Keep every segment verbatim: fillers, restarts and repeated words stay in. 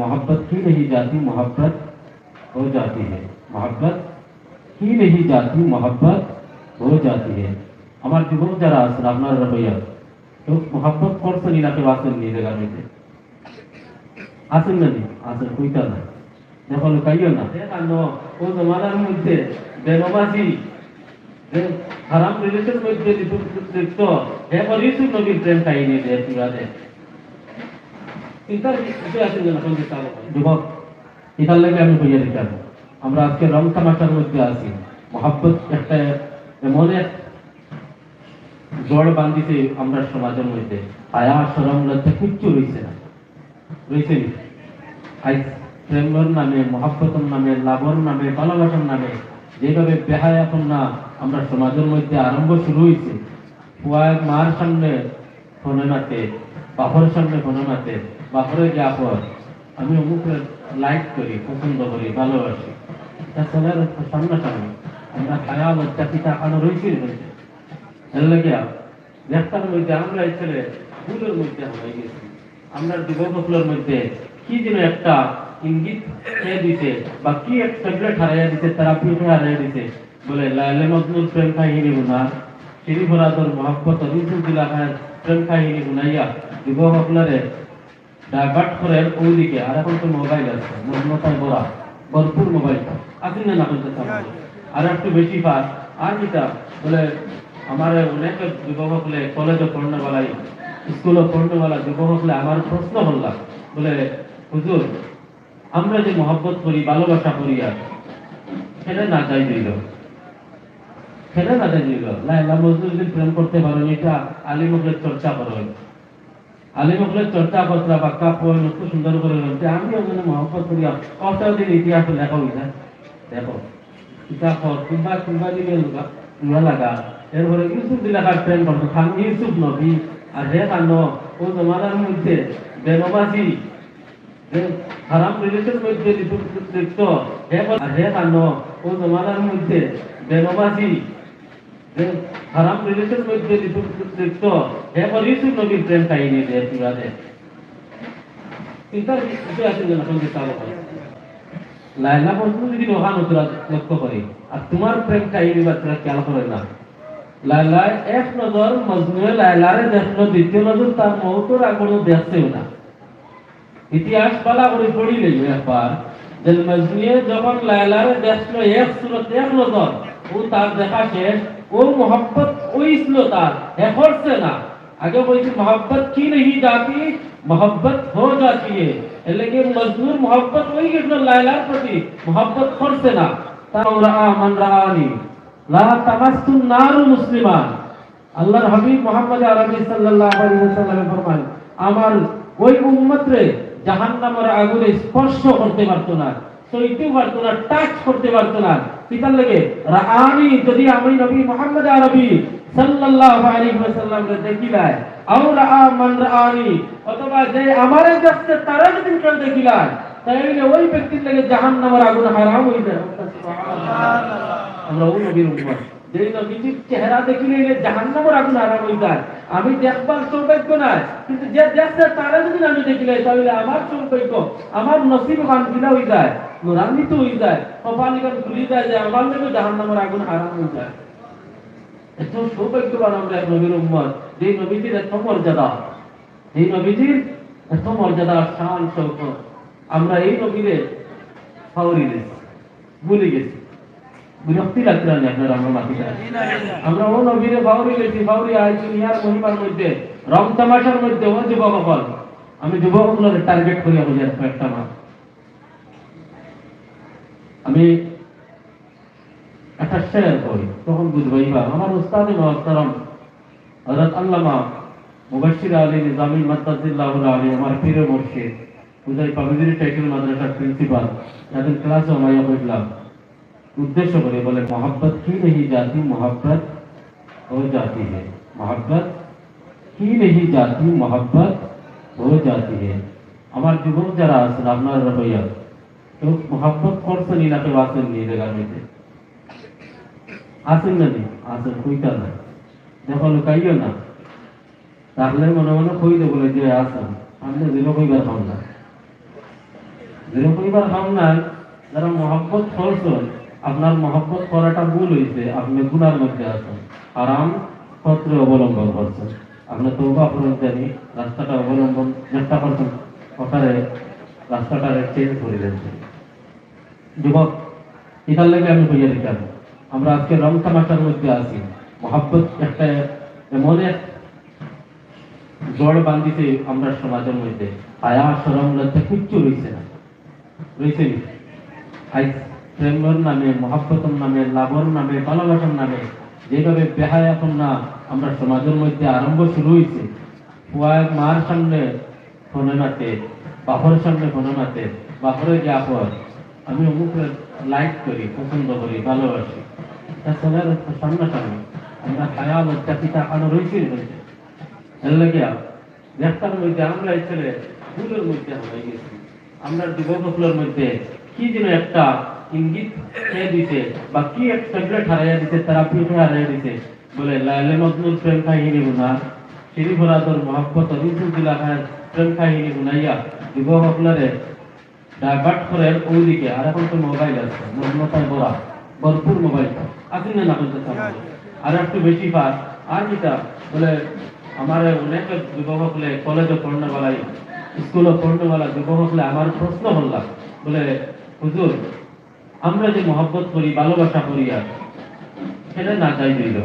मोहब्बत की नहीं जाती, मोहब्बत हो जाती है। मोहब्बत की नहीं जाती, मोहब्बत हो जाती है। আমার যুবক যারা আছেন, আপনারা ভাইয়া, কেউ মহব্বত করছেন নি, না কেউ আছেন নি জায়গার মধ্যে? আছেন না নি? আছেন, কইতা না। দেখো, লুকাইও না। দেখো, ও জমানার মধ্যে বেনমাজি, যে হারাম রিলেশন মধ্যে লিপ্ত, লিপ্ত, এখন ইউসুফ নবীর প্রেম কাহিনী দেয়, পুরা দেয়। চিন্তার বিষয় আছে না, এখন যে তার যুবক, এটার লাগে আমি কইয়া দিতাম। আমরা আজকে রং তামাশার মধ্যে আছি। মহব্বত একটা এমন এক জড় বান্ধিছে আমরা সমাজের মধ্যে। হায়া, শরম, লজ্জা কিচ্ছু রইছে না। রইছে নি? আজ প্রেমর নামে, মহব্বতর নামে, লাভর নামে, ভালোবাসার নামে যেভাবে বেহায়াপনা আমরা সমাজের মধ্যে আরম্ভ শুরু হইছে, পুয়ায় মার সামনে ফোনে মাতে, বাপর সামনে ফোনে মাতে, বাপরে গিয়া কয়, "আমি অমুকরে লাইক করি, পছন্দ করি, ভালোবাসি।" এটা ছেলের সামনাসামনি। আমরা হায়া লজ্জা কিতা কানো রইছে নি? এর লাগিয়া লেখার মধ্যে আমরা এই ছেলে ভুলের মধ্যে হামাই গেছি। আমরা যুবক সকলের মধ্যে কি যেন একটা ইঙ্গিত খেয়ে দিছে, বা কি এক ট্যাবলেট হারাইয়া দিছে, থেরাপি হারাইয়া দিছে। বলে, লায়লা মজনুর প্রেম কাহিনী হুনা, শিরি ফরাদর মহব্বত, রিজু দিলাখার প্রেম কাহিনী হুনাইয়া যুবক সকলরে ডাইভার্ট করের ওইদিকে। আর এখন তো মোবাইল আছে, মগ্নতায় ভরা, ভরপুর মোবাইল। আছে না, না বলতে চাও? আর একটু বেশি পাস, আর কিতা? বলে, আমার অনেক যুবক হকলে কলেজে পড়নেওয়ালা, স্কুলে পড়নেওয়ালা যুবক হকলে আমার প্রশ্ন করলা, বলে, "হুজুর, আমরা যে মহব্বত করি, ভালোবাসা করি, আর কেনে না যাই দিল? কেনে না যাই দিল? লায়লা মজনু যদি প্রেম করতে পারেন, এটা আলিম হকলে চর্চা করেন।" আলিম হকলে চর্চা করতরা, বাক্কা কইন, অত সুন্দর করে কইন, যে আমি ওখানে মহব্বত করিয়া কত দিন ইতিহাস লেখা হইছে। দেখো, কিতা কর, কিংবা, কিংবা দিকে লুকা, লুকা লাগা। এরপরে ইউসুফ দিলাখার প্রেম করতো, খান ইউসুফ নবী, আর হে খানো, ও জমানার মধ্যে বেনমাজি, যে হারাম রিলেশন মধ্যে লিপ্ত, লিপ্ত, হে খান, আর হে খানো, ও জমানার মধ্যে বেনমাজি, যে হারাম রিলেশন মধ্যে লিপ্ত, লিপ্ত, হে কর ইউসুফ নবীর প্রেম কাহিনী দেয়, পুরা দেয়। চিন্তার বিষয় আছে না, এখন যে তার কথা। লায়লা মজনু যদি ওখান তোরা লক্ষ্য করে, আর তোমার প্রেম কাহিনী বা তোরা খেয়াল করে না। লায়লায় এক নজর মজনুয়ে লায়লারে দেখলো, দ্বিতীয় নজর তার মহব্বতর আগুনও দেখছেও না। ইতিহাস বালা করে পড়িলে একবার, যে মজনুয়ে যখন লায়লারে দেখলো এক সুরত, এক নজর, ও তার দেখা শেষ, ও মহব্বত ওই ছিল তার, হে করছে না। আগে বলছি, "মহব্বত কি নেহি জাতি, মহব্বত হো জাতি হে।" এর লাগি মজনুর মহব্বত ওই গেছিল লায়লার প্রতি, মহব্বত করছে না। তা আমরা আ-, মান রাআনি, লা তামাসসুন নারু মুসলিমান। আল্লাহর হাবিব মুহাম্মদ আরবি সাল্লাল্লাহু আলাইহি ওয়াসাল্লামে ফরমান, "আমার ওই উম্মতরে জাহান্নামের আগুনে স্পর্শ করতে পারতো না, ছুঁইতেও পারতো না, টাচ করতে পারতো না।" কিতার লাগি? রাআনি, যদি আমি নবী মুহাম্মদ আরবি সাল্লাল্লাহু আলাইহি ওয়াসাল্লামরে দেখিলাই, আও রাআ মান রাআনি, অথবা যে আমারে দেখছে তারে যদি কেউ দেখিলাই, তাইলে ওই ব্যক্তির লাগি জাহান্নামের আগুন হারাম হয়ে যায়। আমরা ওই নবীর উম্মত। যে নবীজির চেহারা দেখিলে জাহান্নামের আগুন হারাম হয়ে যায়। আমি দেখবার সৌভাগ্য নাই, কিন্তু যে দেখছে তারে যদি আমি দেখিলে, তাহলে আমার সৌভাগ্য, আমার নসিব খান গিলা হয়ে যায়, নূরান্বিত হয়ে যায়, কপাল ইখান খুলি যায় যে আমার লাগি জাহান্নামের আগুন হারাম হয়ে যায়। এত সৌভাগ্যবান আমরা এক নবীর উম্মত, যে নবীজির এত মর্যাদা, যে নবীজির এত মর্যাদা, শান, শৌকত। আমরা এই নবীরে ফাউরি দিছি। ভুলি গেছি। বিরক্তি লাগতে পারে আপনারা আমার মাটিটা। আমরা ও নবীরে ফাউরি গেছি, ফাউরি আই দুনিয়ার মহিমার মধ্যে, রং তামাশার মধ্যে, ও যুবক অকল। আমি যুবক অকলরে টার্গেট করিয়া বুঝাই কয়েকটা মাত। আমি একটা শেয়ার করি, তখন বুঝবাইবা। আমার উস্তাদে মুহতারাম হযরত আল্লামা মুবাশশির আলী নিজামী মাদ্দাজিল্লাহুল আলী, আমার পীর মুর্শিদ, উজাই পাবলিক টাইটেল মাদ্রাসার প্রিন্সিপাল, তাদের ক্লাসে আমায় কইলাম, উদ্দেশ্য করে বলে, "मोहब्बत की नहीं जाती, मोहब्बत हो जाती है। मोहब्बत की नहीं जाती, मोहब्बत हो जाती है।" আমার যুবক যারা আছেন, আপনারা ভাইয়া, কেউ মহব্বত করছেন নি, না কেউ আছেন নি জায়গার মধ্যে? আছেন না নি? আছেন, কইতা না। দেখো, লুকাইও না। তাহলে মনে মনে কই দে বলে যে আছেন, আপনি দিনও কইবার পান না। যেরকম কইবার কাম নাই, যারা মহব্বত করছইন, আপনার মহব্বত করাটা ভুল অইছে, আপনে গুনার মধ্যে আছইন, হারাম পথরে অবলম্বন করছইন। আপনে তওবা করইন জানি, রাস্তাটা অবলম্বন চেষ্টা করছইন, ওটারে, রাস্তাটারে চেঞ্জ করি দেন। যুবক, ইতার লাগি আমি কইয়া দিতাম, আমরা আজকে রং তামাশার মধ্যে আছি। মহব্বত একটা এমন এক জড় বান্ধিছে আমরার সমাজর মধ্যে, হায়া, শরম, লজ্জা কিচ্ছু রইছে না, রইছে নি? আইজ প্রেমর নামে, মহব্বতর নামে, লাভর নামে, ভালোবাসার নামে যেভাবে বেহায়াপনা আমরার সমাজর মধ্যে আরম্ভ শুরু অইছে, পুয়ায় মার সামনে ফোনে মাতে, বাপর সামনে ফোনে মাতে, বাপরে গিয়া কয়, "আমি অমুকরে লাইক করি, পছন্দ করি, ভালোবাসি।" ইতা চলের সামনাসামনি। আমরা হায়া লজ্জা কিতা কানো রইছে নি? এর লাগিয়া দেখতাম মধ্যে আমরা এই ছেলে ভুলের মধ্যে হামাই গেছি। আমরা যুবক অকলর মধ্যে কি যেন একটা ইঙ্গিত খেয়ে দিছে, বা কি এক ট্যাবলেট হারাইয়া দিছে, তারা পিঠে হারাইয়া দিছে। বলে, লায়লা মজনুর প্রেম কাহিনী হুনার, শিরি ফরাদর মহব্বত, ইউসুফ জুলেখার প্রেম কাহিনী হুনাইয়া যুবক অকলরে ডাইভার্ট করের ওইদিকে। আর এখন তো মোবাইল আছে, মগ্নতায় ভরা, ভরপুর মোবাইল। আছে না, না বলতে চান? আর একটু বেশি পার, আর কিতা? বলে, আমার অনেক যুবক অকলে, কলেজে পড়নেওয়ালা, স্কুলে পড়নেওয়ালা যুবক অকলে আমার প্রশ্ন করলা, বলে, "হুজুর, আমরা যে মহব্বত করি, ভালোবাসা করি, আর কেনে না যাই দিল,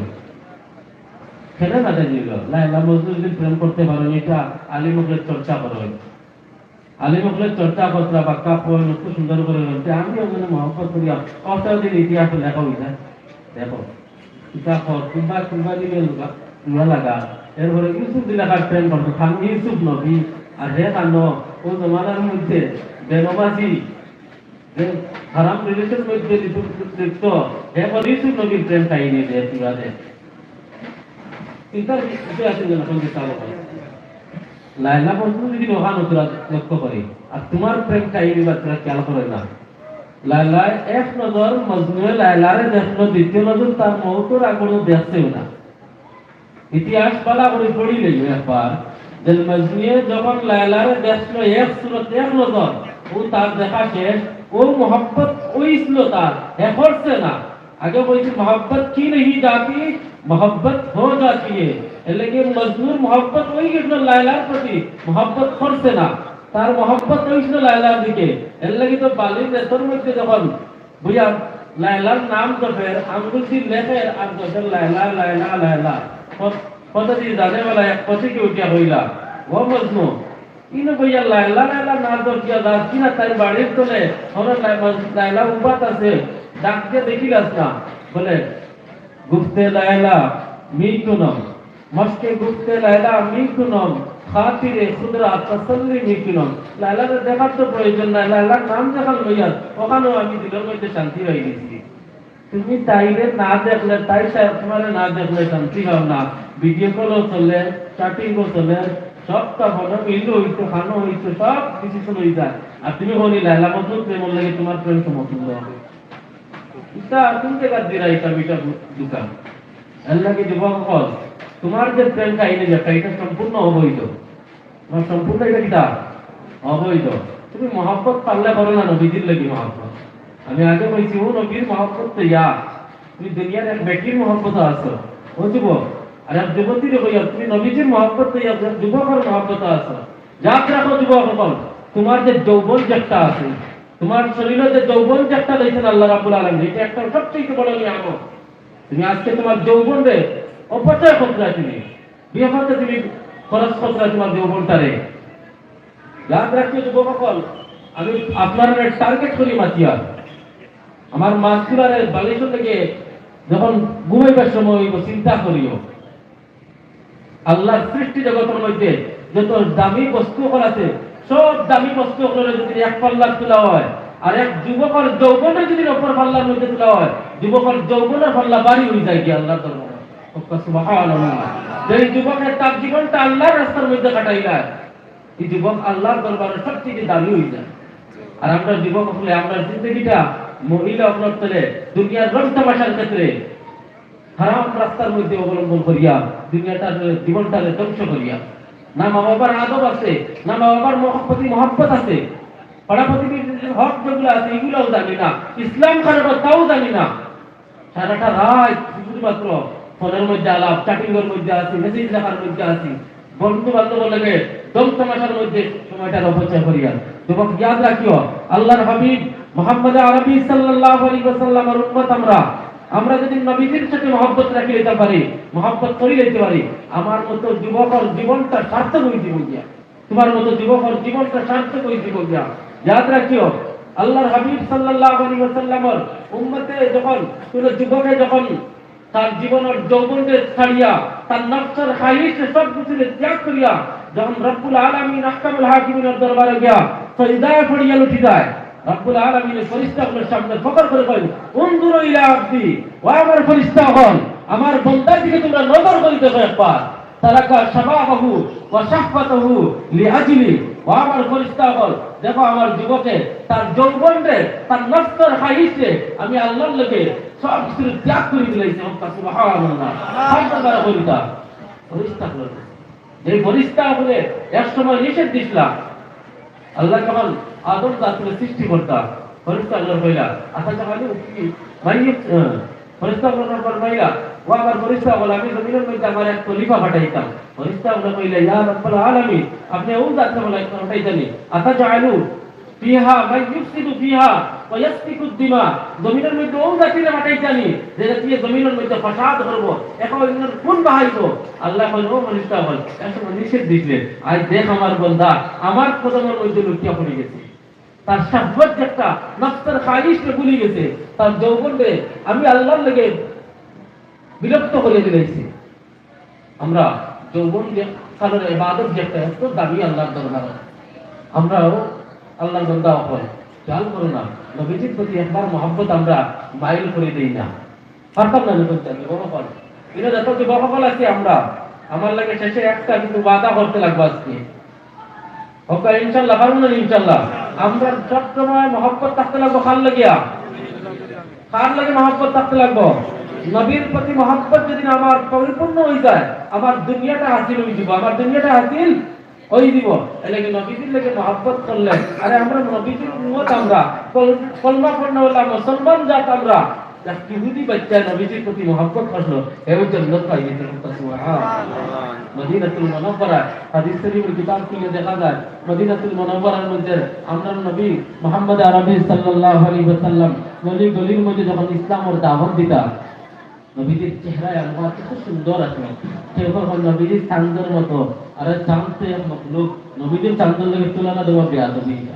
কেনে না যাই দিল? লায়লা মজনু যদি প্রেম করতে পারো, এটা আলিম অকলে চর্চা করো।" আলিম অকলে চর্চা করতরা, বাক্কা কইন, অত সুন্দর করি কইন। তে আমি ওখানে মহব্বত করিয়া, কত দিন ইতিহাস লেখা অইছে। দেখো, ইতিহাস, কুনবা, কুনবা দিকে লুকা, লুকা লাগা। এরপরে ইউসুফ জুলেখার প্রেম করতো, খান ইউসুফ নবী, আর হে খানো, ও জমানার মধ্যে বেনমাজি, যে হারাম রিলেশন মধ্যে লিপ্ত, লিপ্ত, হে বলে ইউসুফ নবীর প্রেম কাহিনী দে, পুরা দে। চিন্তার বিষয় আছে যেন, এখন যে চালক হয়। লায়লা মজনু যদি ওখান তোরা লক্ষ্য করে, আর তোমার প্রেম কাহিনী বা তোরা খেয়াল করে না। লায়লায় এক নজর মজনুয়ে লায়লারে দেখলো, দ্বিতীয় নজর তার মহব্বতর আগুনও দেখছেও না। ইতিহাস বালা করে পড়ি লইও একবার, যে মজনুয়ে যখন লায়লারে দেখলো এক সুরত, এক নজর, ও তার দেখা শেষ, ও মহব্বত অইছিল তার, হে করছে না। আগে বলছি, "মোহব্বত কি নেহি জাতি, মোহব্বত হো জাতি হে।" এর লাগি মজনুর মহব্বত অই গেছিল লায়লার প্রতি, মহব্বত করছে না। তার মহব্বত অইছিল লায়লার দিকে। এর লাগি তো বালির রেতর মধ্যে যখন বুঝা লায়লার নাম জপের, আঙ্গুল দি লেখের আর জপের লায়লা, লায়লা, লায়লা। কত, কত দি জানে বেলা এক পথিকে উঠিয়া কইলা, "ও মজনু, ইনো বইয়া লায়লা, লায়লা না জপিয়া যাস কিনা তাইর বাড়ির তলে, হনো লাই-, লায়লা উবাত আছে, ডাক দিয়া দেখিলাস না।" বলে, "গুফতে লায়লা মিটুনম, মশকে গুফতে লায়লা মিটুনম, খাতিরে খুদরা তসল্লি মিটুনম।" লায়লারে দেখার তো প্রয়োজন নাই, লায়লার নাম যেখান লইয়ার, ওখানেও আমি দিলর মধ্যে শান্তি পাই গেছি। তুমি তাইরে না দেখলে, তাই তা-, তোমারে না দেখলে শান্তি পাও না। ভিডিও কলও চলে, চ্যাটিংও চলে, সবটা ভালো মিল হইতো, খানো হইতো, সব ডিসিশন হয়ে যায়। আর তুমি বলি লায়লা মজনু প্রেমর লাগে তোমার প্রেম সমতুল্য হবে। ইটা কোন জায়গার দিরা ইটা মিটা দু-, দোকান? এর লাগি যুবক অকল, তোমার যে প্রেম কাহিনী যেটা, এটা সম্পূর্ণ অবৈধ। তোমার সম্পূর্ণ এটা কিতা? অবৈধ। তুমি মহব্বত পারলে করো না নবীজির লাগি মহব্বত। আমি আগে কইছি, ও নবীর মহব্বত তো ইয়া, তুমি দুনিয়ার এক বেটির মহব্বত আছো, ও যুবক, আর এক যুবতীরে কইয়া তুমি নবীজির মহব্বত তো ইয়া, যুবকর মহব্বত আছো। ইয়াদ রাখো যুবক অকল, তোমার যে যৌবন যেটা আছে, তোমার শরীরে যে যৌবন যেটা দিয়েছেন আল্লাহ রাব্বুল আলামিন, এটা একটা সবচেয়ে বড় নিয়ামত। তুমি আজকে তোমার যৌবনরে অপচয় করতে তুমি, বিপথে তুমি খরচ করতে তোমার যৌবনটারে। ইয়াদ রাখিও যুবক অকল, আমি আপনারে টার্গেট করি মাতিয়া। আমার মাসগুলারে বালিশর লেগে যখন ঘুমাইবার সময় অইব, চিন্তা করিও। আল্লাহর সৃষ্টি জগতের মধ্যে যত দামি বস্তু অকল আছে, সব দামি বস্তু অকলরে যদি এক পাল্লা তোলা হয়, আর এক যুবকর যৌবনরে যদি অপর পাল্লার মধ্যে তোলা হয়, যুবকর যৌবনের পাল্লা ভারী হয়ে যায় কি আল্লাহর দরবারে। সুবহানাল্লাহ। যে যুবকে তার জীবনটা আল্লাহর রাস্তার মধ্যে কাটাইলা, এই যুবক আল্লাহর দরবারে সব থেকে দামি হয়ে যায়। আর আমরা যুবক অকলে আমরা জিন্দগিটা মহিলা অকলর তলে দুনিয়ার রং তামাশার ক্ষেত্রে হারাম রাস্তার মধ্যে অবলম্বন করিয়া দুনিয়াটার জীবনটারে ধ্বংস করিয়া। না মা বাবার আদব আছে, না মা বাবার মহ-, প্রতি মহব্বত আছে। পাড়া প্রতিবেশীর হক যেগুলা আছে, এগুলাও জানি না। ইসলাম কার অইবো, তাও জানি না। সারাটা রাইত শুধুমাত্র ফোনর মধ্যে আলাপ, chatting-র মধ্যে আছি, message লেখার মধ্যে আছি, বন্ধু বান্ধবর লগে ঢং তামাশার মধ্যে সময়টা অপচয় করিয়ার। যুবক, ইয়াদ রাখিও, আল্লাহর হাবিব মুহাম্মদ আরবি সাল্লাল্লাহু আলাইহি ওয়াসাল্লামর উম্মত আমরা। আমরা যদি নবীজির সাথে মহব্বত রাখি লইতে পারি, মহব্বত করি লইতে পারি, আমার মতো যুবকর জীবনটা সার্থক অই যিবো গিয়া। তুমার মতো যুবকর জীবনটা সার্থক অই যিবো গিয়া। ইয়াদ রাখিও, আল্লাহর হাবিব সাল্লাল্লাহু আলাইহি ওয়াসাল্লামর উম্মতে যখন, কুনো যুবকে যখন তার জীবনর যৌবনরে ছাড়িয়া, তার নফসর খাহিশরে সব কিছুরে ত্যাগ করিয়া যখন রব্বুল আলামিন আহকামুল হাকিমিনর দরবারে গিয়া সজদায় পড়িয়া লুটি যায়, রব্বুল আলামিনে ফেরেশতাগুলোর সামনে ফখর করে কইন, "উনজুরু ইলা আবদি, ও আমার ফেরেশতা অকল, আমার বন্দার দিকে তুমরা নজর করি দেখো একবার।" তারাকা শাবাবাহু ওয়া শাহওয়াতাহু লিআজলি। ও আমার ফেরেশতা অকল, দেখো আমার যুবকে তার যৌবনরে, তার নফসর খাহিশরে আমি আল্লাহর লাগি সব কিছু ত্যাগ করি দিলাইছে। সুবহানাল্লাহ। হাত দ্বারা করিতা। ফেরেশতা অকল, যে ফেরেশতা অকলে এক সময় নিষেধ দিছলা, আল্লাহ যখন আদম জাতরে সৃষ্টি করতা, ফেরেশতা অকলরে কইলা, "আতাজালু ফি-, মাইয়ুফ-, আহ, ফেরেশতা অকলরে ফরমাইলা, ও আমার ফেরেশতা অকল, আমি জমিনর মধ্যে আমার এক খলিফা পাঠাইতাম।" ফেরেশতা অকলে কইলা, "ইয়া রাব্বাল আলামিন, আপনে অউ জাতরে পাঠাইতানি? আতাজালু ফিহা মাইয়ুফসিদু ফিহা ওয়া ইয়াসফিকুদ দিমা, জমিনর মধ্যে অউ জাতিরে পাঠাইতানি, যে জাতিয়ে জমিনর মধ্যে ফাসাদ করবো, একে অইন্যর খুন বাহাইবো?" আল্লায় কইন, "ও ফেরেশতা অকল, এক সময় নিষেধ দিছলে, আইজ দেখ আমার বন্দা আমার কদমর মধ্যে লুটিয়া পড়ি গেছে।" তার শাহওয়াত যেটা, নফসর খাহিশরে ভুলি গেছে, তার যৌবনরে আমি আল্লাহর লাগি বিলুপ্ত করিয়া দিলাইছি। আমরা যৌবন যে কালের ইবাদত যেটা এত দামি আল্লাহর দরবারে, আমরাও আল্লাহর বন্দা অকল, খেয়াল করো না, নবীজির প্রতি একবার মহব্বত আমরা মাইল করি দেই না। পারতাম না যখন চাই, বড় অকল। ইনো যত যুবক অকল আছি আমরা, আমার লাগি শেষে একটা কিন্তু ওয়াদা করতে লাগবো আজকে। ওকে, ইনশাআল্লাহ, পারবো না ইনশাআল্লাহ? আমরা সব সময় মহব্বত থাকতে লাগবো কার লাগিয়া? কার লাগি মহব্বত থাকতে লাগবো? নবীর প্রতি মহব্বত যদি আমার পরিপূর্ণ অই যায়, আমার দুনিয়াটা হাসিল অই যিবো, আমার দুনিয়াটা হাসিল অই যিবো। এর লাগি নবীজির লাগি মহব্বত করলে, আরে আমরা নবীজির উম্মত, আমরা কল-, কলমা পড়নেওয়ালা মুসলমান জাত আমরা। এক ইহুদি বাচ্চা নবীজির প্রতি মহব্বত করলো, এও জন্নত পাই গেছে। সুবহানাল্লাহ। মদিনাতুল মুনাওয়ারা, হাদিস শরীফের কিতাব খুললে দেখা যায়, মদিনাতুল মুনাওয়ারার মধ্যে আমরার নবী মুহাম্মদ আরবি সাল্লাল্লাহু আলাইহি ওয়াসাল্লাম গলি গলির মধ্যে যখন ইসলামর দাওয়াত দিতা, নবীজির চেহারায় আনোয়ার কত সুন্দর আছে। কেউ কয় নবীজির চান্দর মতো, আরে চান্দ তো এক মখলুক, নবীজির চান্দর লগে তুলনা দেওয়া বেয়াদবি।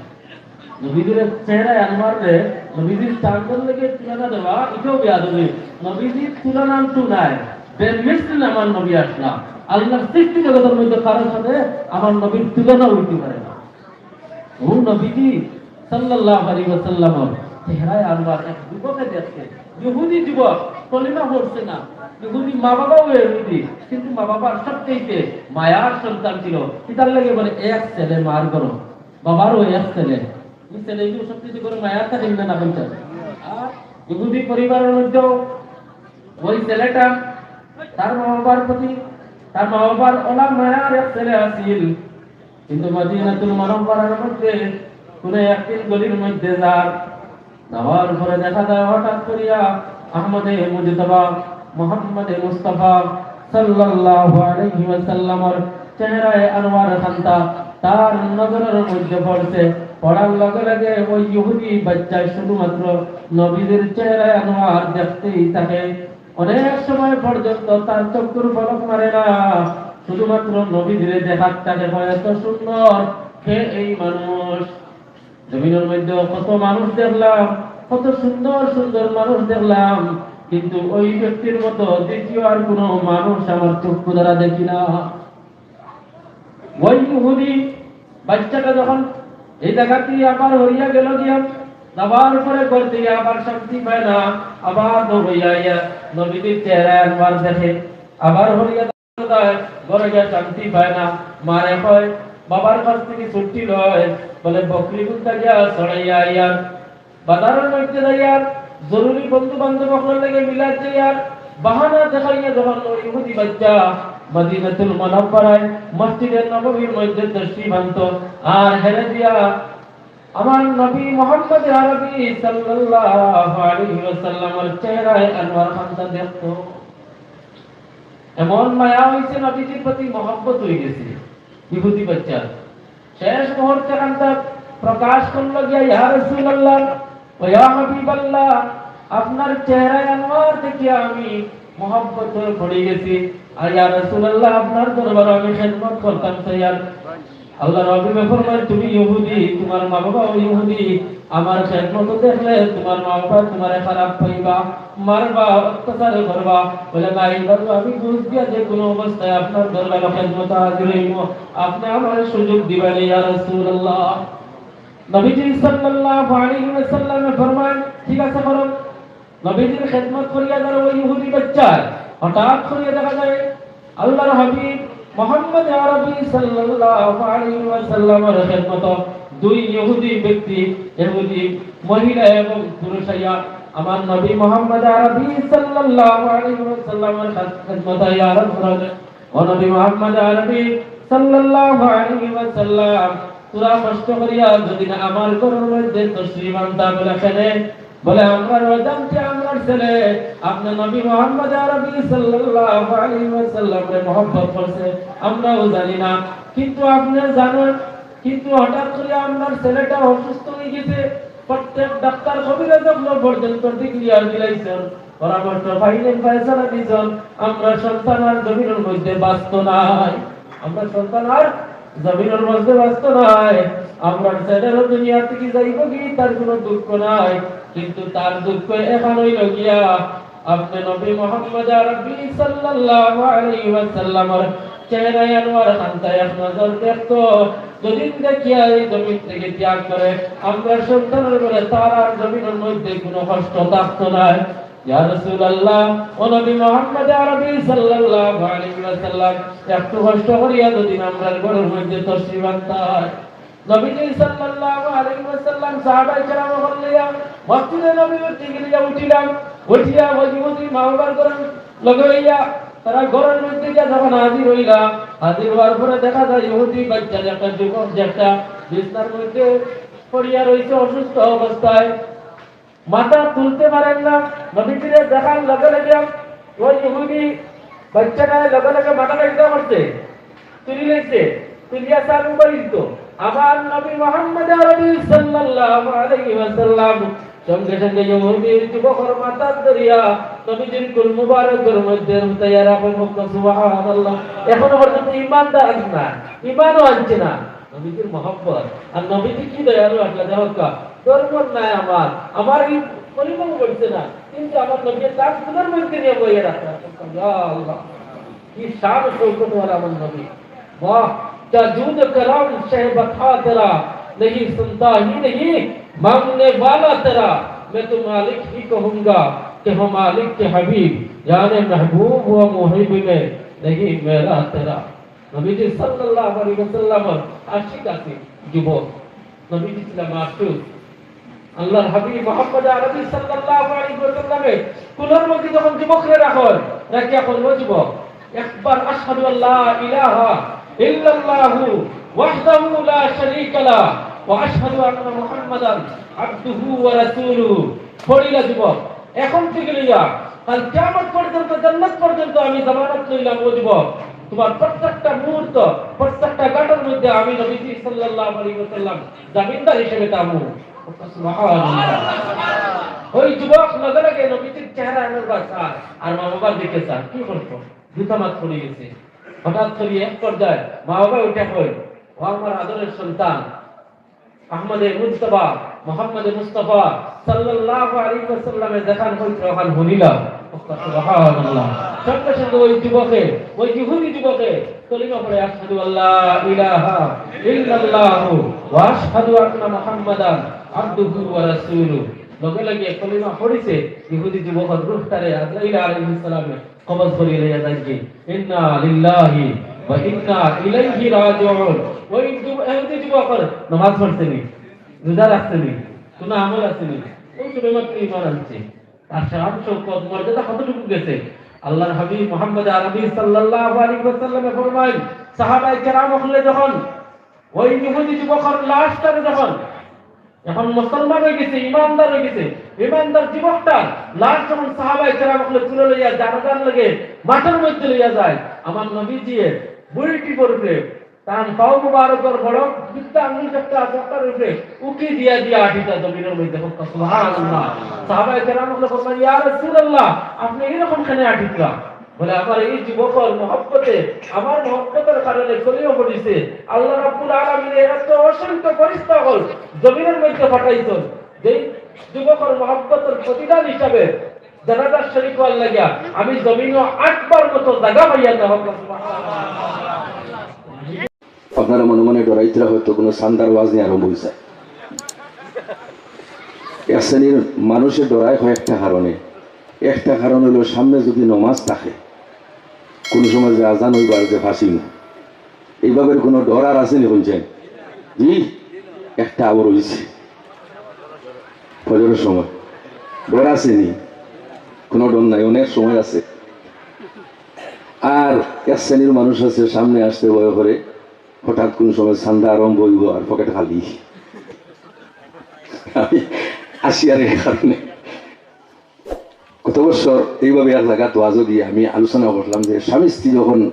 নবীজির চেহারায় আনোয়াররে নবীজির চান্দর লগে তুলনা দেওয়া, ইটাও বেয়াদবি। নবীজির তুলনা তো নাই, বেমিসল আমার নবী আসলা। আল্লাহর সৃষ্টি জগতের মধ্যে কারোর সাথে আমার নবীর তুলনা অইতে পারে না। ও নবীজি সাল্লাল্লাহু আলাইহি ওয়াসাল্লামর চেহারায় আনোয়ার এক যুবকে দেখছে, ইহুদি যুবক, কলিমা পড়ছে না, ইহুদি মা বাবাও ইহুদি, কিন্তু মা বাবার সবচেয়ে মায়ার সন্তান ছিল। কিতার লাগি বলে, এক ছেলে মার ঘরো, বাবারও এক ছেলে, এই ছেলে ইগুলো সবচেয়ে করে মায়ার থাকে না, না বলছেন? আর ইহুদি পরিবারের মধ্যেও ওই ছেলেটা তার মা বাবার প্রতি, তার মা বাবার অলা মায়ার এক ছেলে আছিল। কিন্তু মদিনাতুল মুনাওয়ারার মধ্যে কোনো একদিন গলির মধ্যে যার, যাওয়ার পরে দেখা যায় হঠাৎ করিয়া আহমদে মুজতবা, মুহাম্মদে মুস্তাফা সাল্লাল্লাহু আলাইহি ওয়াসাল্লামর চেহারায় আনোয়ার খান্তা তার নজরের মধ্যে পড়ছে। পড়ার লগে লগে ওই ইহুদি বাচ্চায় শুধুমাত্র নবীজির চেহারায় আনোয়ার দেখতেই থাকে। অনেক সময় পর্যন্ত তার চক্ষুর পলক মারে না, শুধুমাত্র নবীজিরে দেখার তাকে হয়, এত সুন্দর, কে এই মানুষ? জমিনের মধ্যে কত মানুষ দেখলাম, কত সুন্দর সুন্দর মানুষ দেখলাম, কিন্তু ওই ব্যক্তির মতো দ্বিতীয় আর কোনো মানুষ আমার চক্ষু দ্বারা দেখি না। ওই ইহুদি বাচ্চাটা যখন এই জায়গাতে আবার হরিয়া গেল গিয়া, যাওয়ার পরে ঘর থেকে আবার শান্তি পায় না, আবার দৌড়িয়া আইয়া নবীজির চেহারায় আনোয়ার দেখে, আবার হরিয়া যায়, ঘরে গিয়া শান্তি পায় না। মারে কয়, বাবার কাছ থেকে ছুটি লয়, বলে, বকরি গুনতা গিয়া ছড়াইয়া আইয়ার, বাজারের মধ্যে যাইয়ার, জরুরি বন্ধু বান্ধব অকলর লগে মিলাত যাইয়ার, বাহানা দেখাইয়া যখন ওই ইহুদি বাচ্চা মদিনাতুল মুনাওয়ারায় মসজিদে নববীর মধ্যে তশরিফ আনতো, আর হেরে দিয়া আমার নবী মুহাম্মদ আরবী সাল্লাল্লাহু আলাইহি ওয়াসাল্লামর চেহারায় আনোয়ার খানটা দেখতো। এমন মায়া হইছে, নবীজির প্রতি মহব্বত হয়ে গেছে ইহুদি বাচ্চা। শেষ মুহূর্তে খানটা প্রকাশ করলো গিয়া, "ইয়া রাসূলুল্লাহ, ও ইয়া হাবিবাল্লাহ, আপনার চেহারায় আনোয়ার দেখিয়া আমি মহব্বত হয়ে পড়ে গেছি। আর ইয়া রাসূলুল্লাহ, আপনার দরবারে আমি খেদমত করতাম চাই।" আর আল্লাহর হাবিবে ফরমায়, "তুমি ইহুদি, তোমার মা বাবাও ইহুদি, আমার খেদমত দেখলে তোমার মা বাবা তোমারে খারাপ পাইবা, মারবা, অত্যাচার করবা।" বলে, "না, এইভাবে আমি বুঝ দিয়া যে কোনো অবস্থায় আপনার দরবারে খেদমত হাজির হইব, আপনি আমার সুযোগ দিবেন, ইয়া রাসূলুল্লাহ।" নবীজি সাল্লাল্লাহু আলাইহি ওয়াসাল্লামে ফরমায়, "ঠিক আছে, করো।" নবীজির খেদমত করিয়া যারা ওই ইহুদি বাচ্চায়, হঠাৎ করিয়া দেখা যায় আল্লাহর হাবিব মুহাম্মদ আরবী সাল্লাল্লাহু আলাইহি ওয়াসাল্লামর খেদমত দুই ইহুদি ব্যক্তি, ইহুদি মহিলা এবং পুরুষ আইয়া আমার নবী মুহাম্মদ আরবী সাল্লাল্লাহু আলাইহি ওয়াসাল্লামর খেদমত আইয়া আরজ করে, "ও নবী মুহাম্মদ আরবী সাল্লাল্লাহু আলাইহি ওয়াসাল্লাম, তোরা কষ্ট করিয়া যদি না আমার ঘরের মধ্যে তশরিফ আনতা।" বলে, "কেনে?" বলে, "আমরার অজান্তে আমরার ছেলে আপনি নবী মুহাম্মদ আরবী সাল্লাল্লাহু আলাইহি ওয়াসাল্লামরে মহব্বত করছে, আমরাও জানি না, কিন্তু আপনি জানেন। কিন্তু হঠাৎ করে আমরার ছেলেটা অসুস্থ হয়ে গেছে, প্রত্যেক ডাক্তার কবিরাজ অকল পর্যন্ত ডিক্লেয়ার দিলাইছেন, পরামর্শ পাইলেন, ফয়সালা দিছেন, আমরার সন্তান আর জমিনের মধ্যে বাঁচতো নায়, আমরার সন্তান আর জমিনের মধ্যে বাঁচতো নায়, আমরার ছেলেরও দুনিয়া থেকে যাইব কি, তার কোনো দুঃখ নাই।" কিন্তু তার দুঃখ এখন হইল গিয়া, আপনি নবী মুহাম্মদ আরবী সাল্লাল্লাহু আলাইহি ওয়াসাল্লামর চেহারায় আনোয়ার খানটা এক নজর দেখতো, যদি দেখিয়া এই জমিন থেকে ত্যাগ করে, আমরার সন্তানের বলে তার আর জমিনের মধ্যে কোনো কষ্ট থাকতো নায়। ইয়া রাসূলুল্লাহ, ও নবী মুহাম্মদ আরবী সাল্লাল্লাহু আলাইহি ওয়াসাল্লাম, একটু কষ্ট করিয়া যদি আমরার ঘরের মধ্যে তশরিফ আনতা। নবীজি সাল্লাল্লাহু আলাইহি ওয়াসাল্লাম সাহাবায়ে কেরাম অকল লইয়া মসজিদে নববীর দিকে গিয়া উঠিলা, উঠিয়া ওই ইহুদি মা বাবার ঘরের লগে হইয়া তারা ঘরের মধ্যে গিয়া যখন হাজির হইলা, হাজির হওয়ার পরে দেখা যায় ইহুদি বাচ্চা যে একটা যুবক যে একটা বিছনার মধ্যে পড়িয়া রইছে অসুস্থ অবস্থায়, মাথা তুলতে পারেন না। নবীজিরে দেখার লগে লগে ওই ইহুদি বাচ্চাটায় লগে লগে মাথাটা কিতা করছে, তুলি লইছে, তুলিয়া চালু করে দিত। আমার নবী মুহাম্মদ আরবী সাল্লাল্লাহু আলাইহি ওয়াসাল্লাম সঙ্গে সঙ্গে ইহুদি যুবকর মাথা ধরিয়া নবীজির কুল মুবারকর মধ্যে উঠাইয়া রাখে। সুবহানাল্লাহ। এখনো পর্যন্ত ইমানদার না, ইমানও আনছে না। নবীজির মহব্বত। আর নবীজি কি দয়ালু আসলে, দেখো কা, ধর্ম নাই আমার, আমার এই পরিমাণ বলছে না, কিন্তু আমার নবী তার গুণের মধ্যে নিয়ে বইয়ে রাখা। ইয়া আল্লাহ, কি শান ও শৌকত ওয়ালা আমার নবী। واہ، کیا جود کرم شہ بتا تیرا، نہیں سنتا ہی نہیں مانگنے والا تیرا۔ میں تو مالک ہی کہوں گا کہ ہو مالک کے حبیب، یعنی محبوب و محب میں نہیں میرا تیرا۔ নবীজি সাল্লাল্লাহু আলাইহি ওয়াসাল্লামর আশিক আছিল যুবক, নবীজি ছিলা মাশউক। আল্লাহর হাবিব মুহাম্মদ আরবী সাল্লাল্লাহু আলাইহি ওয়াসাল্লামে কুলর মধ্যে যখন যুবকরে রাখেন, রাখিয়া কইল, "ও যুবক, একবার আশহাদু আল্লা ইলাহা ইল্লাল্লাহু ওয়াহদাহু লা শারীকা লাহ ওয়া আশহাদু আন্না মুহাম্মাদান আবদুহু ওয়া রাসূলুহু পড়িলা যুবক।" এখন থেকে লইয়া কাল কিয়ামত পর্যন্ত, জান্নাত পর্যন্ত আমি জামানত লইলাম, ও যুবক, তোমার প্রত্যেকটা মুহূর্ত, প্রত্যেকটা ঘাটর মধ্যে আমি নবীজি সাল্লাল্লাহু আলাইহি ওয়াসাল্লাম জামিনদার হিসেবে থাকবো। সুবহানাল্লাহ। ওই যুবক লগে লগে নবীজির চেহারা এমন বাসা আর মা বাবার দিকে চায়, কি করতো? দুটা মাত পড়ে গেছে। হঠাৎ করে এক পর্যায়ে মা বাবা উঠে কয়, "ও আমার আদরের সন্তান, আহমদে মুজতবা, মোহাম্মদে মুস্তফা সাল্লাল্লাহু আলাইহি ওয়াসাল্লামে যেখান কইছে ওখান হুনিলাম।" সুবহানাল্লাহ। সঙ্গে সঙ্গে ওই যুবকে, ওই ইহুদি যুবকে কলিমা পড়ে, "আশহাদু আল্লা ইলাহা ইল্লাল্লাহু ওয়া আশহাদু আন্না মুহাম্মাদান আবদুহু ওয়া রাসূলুহু।" লগে লগে কলিমা পড়িছে, ইহুদি যুবকর রূহটারে আজরাইল আলাইহিস সালামে কবজ করি লইয়া যাইগি। ইন্না লিল্লাহি ওয়া ইন্না ইলাইহি রাজিউন। ওই যুব-, ইহুদি যুবকর নামাজ পড়ছে নি, রোজা রাখছে নি, কোনো আমল আছে নি, ওই ছোট মাত্র ইমান আনছে। তার শান শৌকত মর্যাদা কতটুকু গেছে? আল্লাহর হাবিব মুহাম্মদ আরবী সাল্লাল্লাহু আলাইহি ওয়াসাল্লামে ফরমাইল, সাহাবায়ে কেরাম অকলে যখন ওই ইহুদি যুবকর লাশটারে যখন এখন মুসলমান অই গেছে, ইমানদার অই গেছে। ইমানদার যুবকটা লাশ যখন সাহাবায়ে কেরাম অকলে তুলে লইয়া জানাজার লগে মাঠর মধ্যে লইয়া যায়, আমার নবীজিয়ে বুড়িটি করবে, তান পাও মুবারকর বড় বৃদ্ধা আঙ্গুল যেটা আছে, ওটার উপরে উকি দিয়া দিয়া আটিতা জমিনর মধ্যে। সুবহানাল্লাহ। সাহাবায়ে কেরাম অকলে ফরমায়, "ইয়া রাসূলুল্লাহ, আপনে এরকম কেনে আটিতরা?" বলে, "আমার এই যুবকর মহব্বতে, আমার মহব্বতর কারণে কলিও পড়িছে। আল্লাহ রাব্বুল আলামিনে এত অসংখ্য ফেরেশতা অকল জমিনর মধ্যে পাঠাইছইন, যেই যুবকর মহব্বতর প্রতিদান হিসাবে জানাজার শরীক অওয়ার লাগিয়া আমি জমিনো আটবার মতো জাগা পাইয়া না।" আপনারা মনে মনে ডরাইতরা, হয়তো কুনু চান্দার ওয়াজ নিয়া আরম্ভ অইছে। এক শ্রেণীর মানুষে ডরায় কয়েকটা কারণে। একটা কারণ অইলো সামনে যুদি নমাজ থাকে, কুনু সময় যে আজান অইবার যে ফাঁসি না, এইভাবে কুনু ডর আর আছে নি? জি, একটা আবার অইছে ফজরর সময়, ডর আছে নি? কুনু ডর নাই, অনেক সময় আছে। আর এক শ্রেণীর মানুষ আছে, সামনে আসতে ভয় করে, হঠাৎ কুনু সময় চান্দা আরম্ভ অইবো আর পকেট খালি। আমি আসি আর এই কারণে। গত বছর এইভাবে এক জাগাত ওয়াজো গিয়া আমি আলোচনা করলাম যে স্বামী স্ত্রী যখন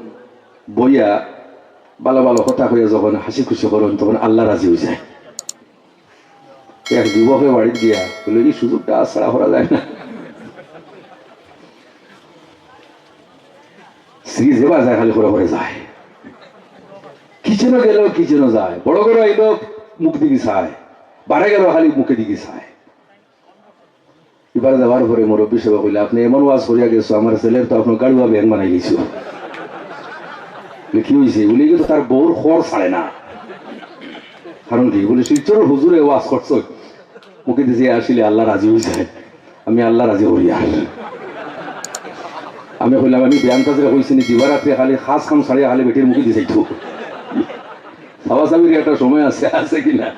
বইয়া ভালা ভালা কথা কইয়া যখন হাসি খুশি করইন, তখন আল্লাহ রাজি অইযায়। এক যুবকে বাড়িত গিয়া কইলো, "এই সুযোগটা ছাড়া করা যায় না।" স্ত্রী যেবা যায়, খালি করে করে যায়। কিচেনো গেলো, কিচেনো যায়। বড় ঘরো আইলো, মুখদি চায়। বারে গেলো, খালি মুখদি চায়। ইবার যাওয়ার পরে মুরব্বি সাবে কইলা, "আপনে এমন ওয়াজ করিয়া গেছো, আমার ছেলের তো আপনে গাড়ুয়া ব্যাঙ বানাই গেছো।" বলে, "কি অইছে?" বলে, "ইগু তো তার বউর খর ছাড়ে না।" কারণ কি? বলে, "শিলচরর হুজুরে ওয়াজ করছইন, মুখদি চাইলে আল্লাহ রাজি অইযায়, আমি আল্লাহ রাজি করিয়ার।" আমি কইলাম, "আমি বেয়ান্তাজরে কইছি নি, দিবারাত্রে খালি কাজ কাম ছাড়িয়া খালি বেটির মুখদি চাইতো।" চাওয়া চাবির একটা সময় আছে, আছে কি না?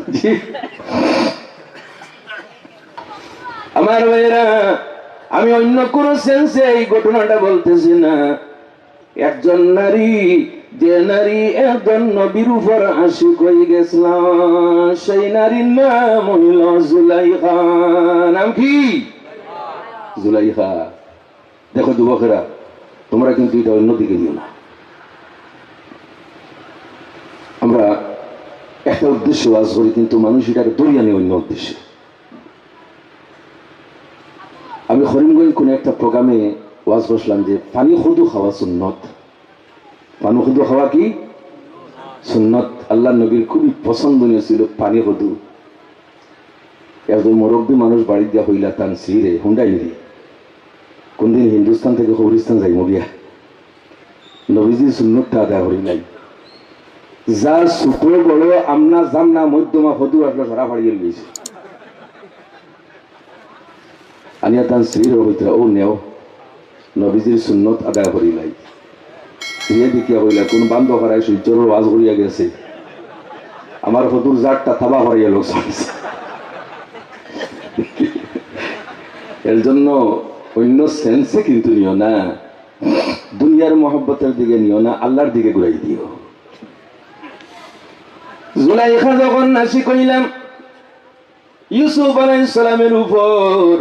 জি। আমার ভাইরা, আমি অন্য কুনু সেন্সে এই ঘটনাটা বলতেছি না। একজন নারী, যে নারী একজন নবীর উপর আশিক অই গেছলা, সেই নারীর নাম অইলো জুলাইখা। নাম কি? জুলাইখা। দেখো যুবকেরা, তুমরা কিন্তু ইটা অন্যদিকে নিও না। আমরা একটা উদ্দেশ্যে ওয়াজ করি, কিন্তু মানুষ ইটারে ধরিয়া নেয় অন্য উদ্দেশ্যে। আমি করিমগঞ্জ কুনু একটা প্রোগ্রামে ওয়াজ করছিলাম যে পানি কদু খাওয়া সুন্নত। পানি কদু খাওয়া কি সুন্নত? আল্লাহর নবীর খুবই পছন্দনীয় ছিল পানি কদু। একজন মুরব্বী মানুষ বাড়িত গিয়া কইলা তান স্ত্রীরে, "হুনরায়নি, কুনদিন হিন্দুস্তান থাকি কবরিস্তান যাইমু গিয়া, নবীজির সুন্নতটা আদায় করিলাই।" যা ছোট বড় আমনা জামনা মধ্যমা কদু আসলো সারা ফাড়িয়া লইছে। আনিয়া তান স্ত্রীরে কইতরা, "অউ নেও, নবীজির সুন্নত আদায় করিলাই।" স্ত্রীয়ে দেখিয়া কইলা, "কুন বান্দর পাড়ায় শিলচরর ওয়াজ করিয়া গেছে, আমার কদুর জাতটা তাবা করিয়া লইছে।" এর জন্য অন্য সেন্সে কিন্তু নিও না, দুনিয়ার মহব্বতের দিকে নিও না, আল্লাহর দিকে ঘুরাই দিও। জুলাইখা যখন আশিক অইলা ইউসুফ আলাইহিস সালামের উপর,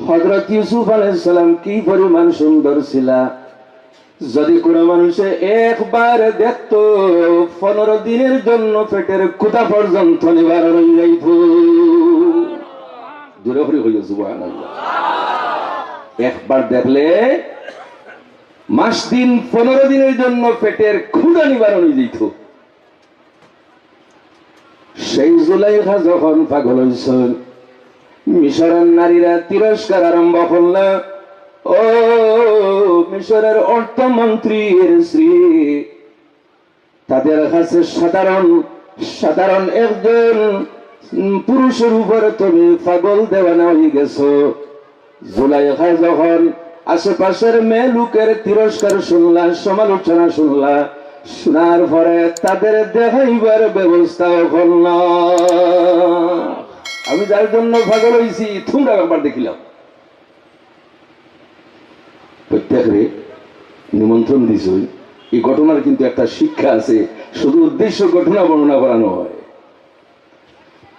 হযরত ইউসুফ আলাইহিস সালাম কি পরিমাণ সুন্দর ছিলা, যদি কুনু মানুষে একবার দেখতো, পনেরো দিনের জন্য পেটের ক্ষুধা পর্যন্ত নিবারণ অই যাইতো। জোরে করি কইও সুবহানাল্লাহ। একবার দেখলে মাস দিন পনেরো দিনের জন্য পেটের ক্ষুধা নিবারণ অই যাইতো। সেই জুলাইখা যখন পাগল অইছইন, মিশরের নারীরা তিরস্কার আরম্ভ করলা। ও মিশরের অর্থমন্ত্রীর স্ত্রী, তাদের কাছে সাধারণ, সাধারণ একজন পুরুষের উপরে তুমি পাগল দেওয়ানা অই গেছো। জুলাইখা যখন আশেপাশের মেয়ে লোকের তিরস্কার শুনলা, সমালোচনা শুনলা, শোনার পরে তাদের দেখাইবার ব্যবস্থাও করলা। আমি যার জন্য পাগল অইছি, তুমরা একবার দেখিলাও। প্রত্যেকরে নিমন্ত্রণ দিছইন। এই ঘটনার কিন্তু একটা শিক্ষা আছে, শুধু উদ্দেশ্য ঘটনা বর্ণনা করা নয়।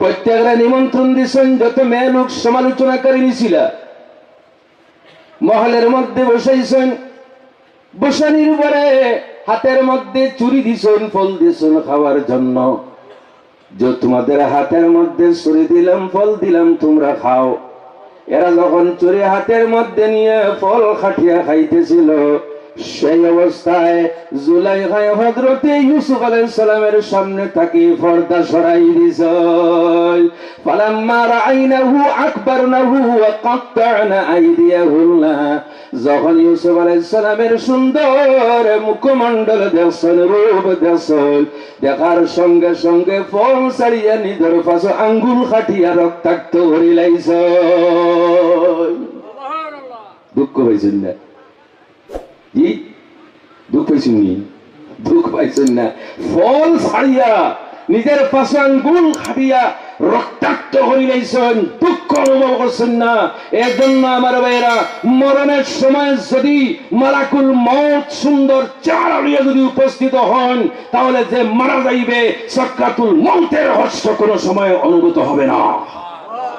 প্রত্যেকরে নিমন্ত্রণ দিছইন, যত মেয়ে লোক সমালোচনাকারী নিছিলা, মহলের মধ্যে বসাইছইন। বসানির পরে হাতের মধ্যে ছুরি দিছইন, ফল দিছইন খাওয়ার জন্য, যে তোমাদের হাতের মধ্যে ছুরি দিলাম, ফল দিলাম, তোমরা খাও। এরা যখন ছুরি হাতের মধ্যে নিয়ে ফল কাটিয়া খাইতেছিল, সেই অবস্থায় জুলাইখায় হযরতে ইউসুফ আলাইহিস সালামের সামনে থাকি পর্দা সরাই দিছইন। ফালাম্মা রাআইনাহু আকবারনাহু ওয়া কাত্তা'না আইদিয়াহুন্না। যখন ইউসুফ আলাইহিস সালামের সুন্দর মুখমণ্ডল দেখছইন, রূপ দেখছইন, দেখার সঙ্গে সঙ্গে ফল ছাড়িয়া নিজের পাঁচ আঙ্গুল কাটিয়া রক্তাক্ত করিলাইছইন। দুঃখ পাইছইন না? জি, দুঃখ পাইছইন নি? দুঃখ পাইছইন না? ফল ছাড়িয়া নিজের পাঁচ আঙ্গুল কাটিয়া রক্তাক্ত করিলাইছইন, দুঃখ অনুভব করছইন না? এজন্য আমার ভাইরা, মরণের সময় যদি মালাকুল মউত সুন্দর চেহারা লইয়া যদি উপস্থিত হইন, তাহলে যে মারা যাইবে, সাকরাতুল মউতের কষ্ট কোনো সময় অনুভূত হবে না।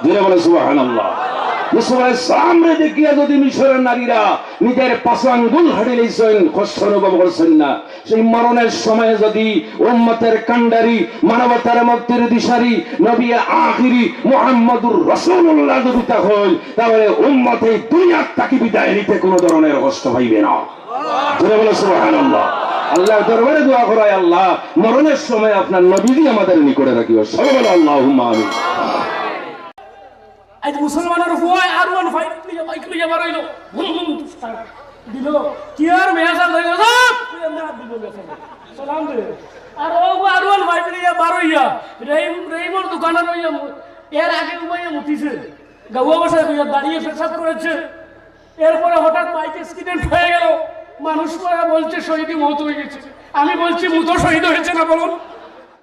জোরে বলো সুবহানাল্লাহ। ইউসুফ আলাইহিস সালামরে দেখিয়া যদি মিশরের নারীরা নিজের পাঁচ আঙ্গুল কাটিলাইছইন, কষ্ট অনুভব করছইন না, সেই মরণের সময় যদি উম্মতের কান্ডারি, মানবতার মুক্তির দিশারি, নবী আখিরি মুহাম্মদুর রাসূলুল্লাহ যদি তা হইন, তাহলে উম্মত এই দুনিয়ার থাকি বিদায় নিতে কোনো ধরনের কষ্ট পাইবে না। জোরে বলো সুবহানাল্লাহ। আল্লাহর দরবারে দোয়া করাই, আল্লাহ, মরণের সময় আপনার নবীজি আমাদের নিকটে রাখিও। সবাই বলো আল্লাহুম্মা আমিন। আজ মুসলমানের পুয়ায় আর ওয়ান ফাইভ লইয়া, বাইক লইয়া বার অইলো। ভুম ভুম দিল। কি আর মেয়া সাহেব হয়ে গেল? তুই এমনি হাত দিল মেয়া সাহেব। সালাম দে। আর ও আর ওয়ান ফাইভ লইয়া বার অইয়া রেহিম, রেহিমর দোকানে রইয়া মু-, এর আগে ঘুমাইয়া মুতিছে। গাউয়া ভাষায় কইয়া দাঁড়িয়ে পেশাব করেছে। এরপরে হঠাৎ বাইক অ্যাক্সিডেন্ট হয়ে গেল। মানুষ পড়া বলছে শহীদি মউত হয়ে গেছে। আমি বলছি মুতো শহীদ হয়েছে না বলুন?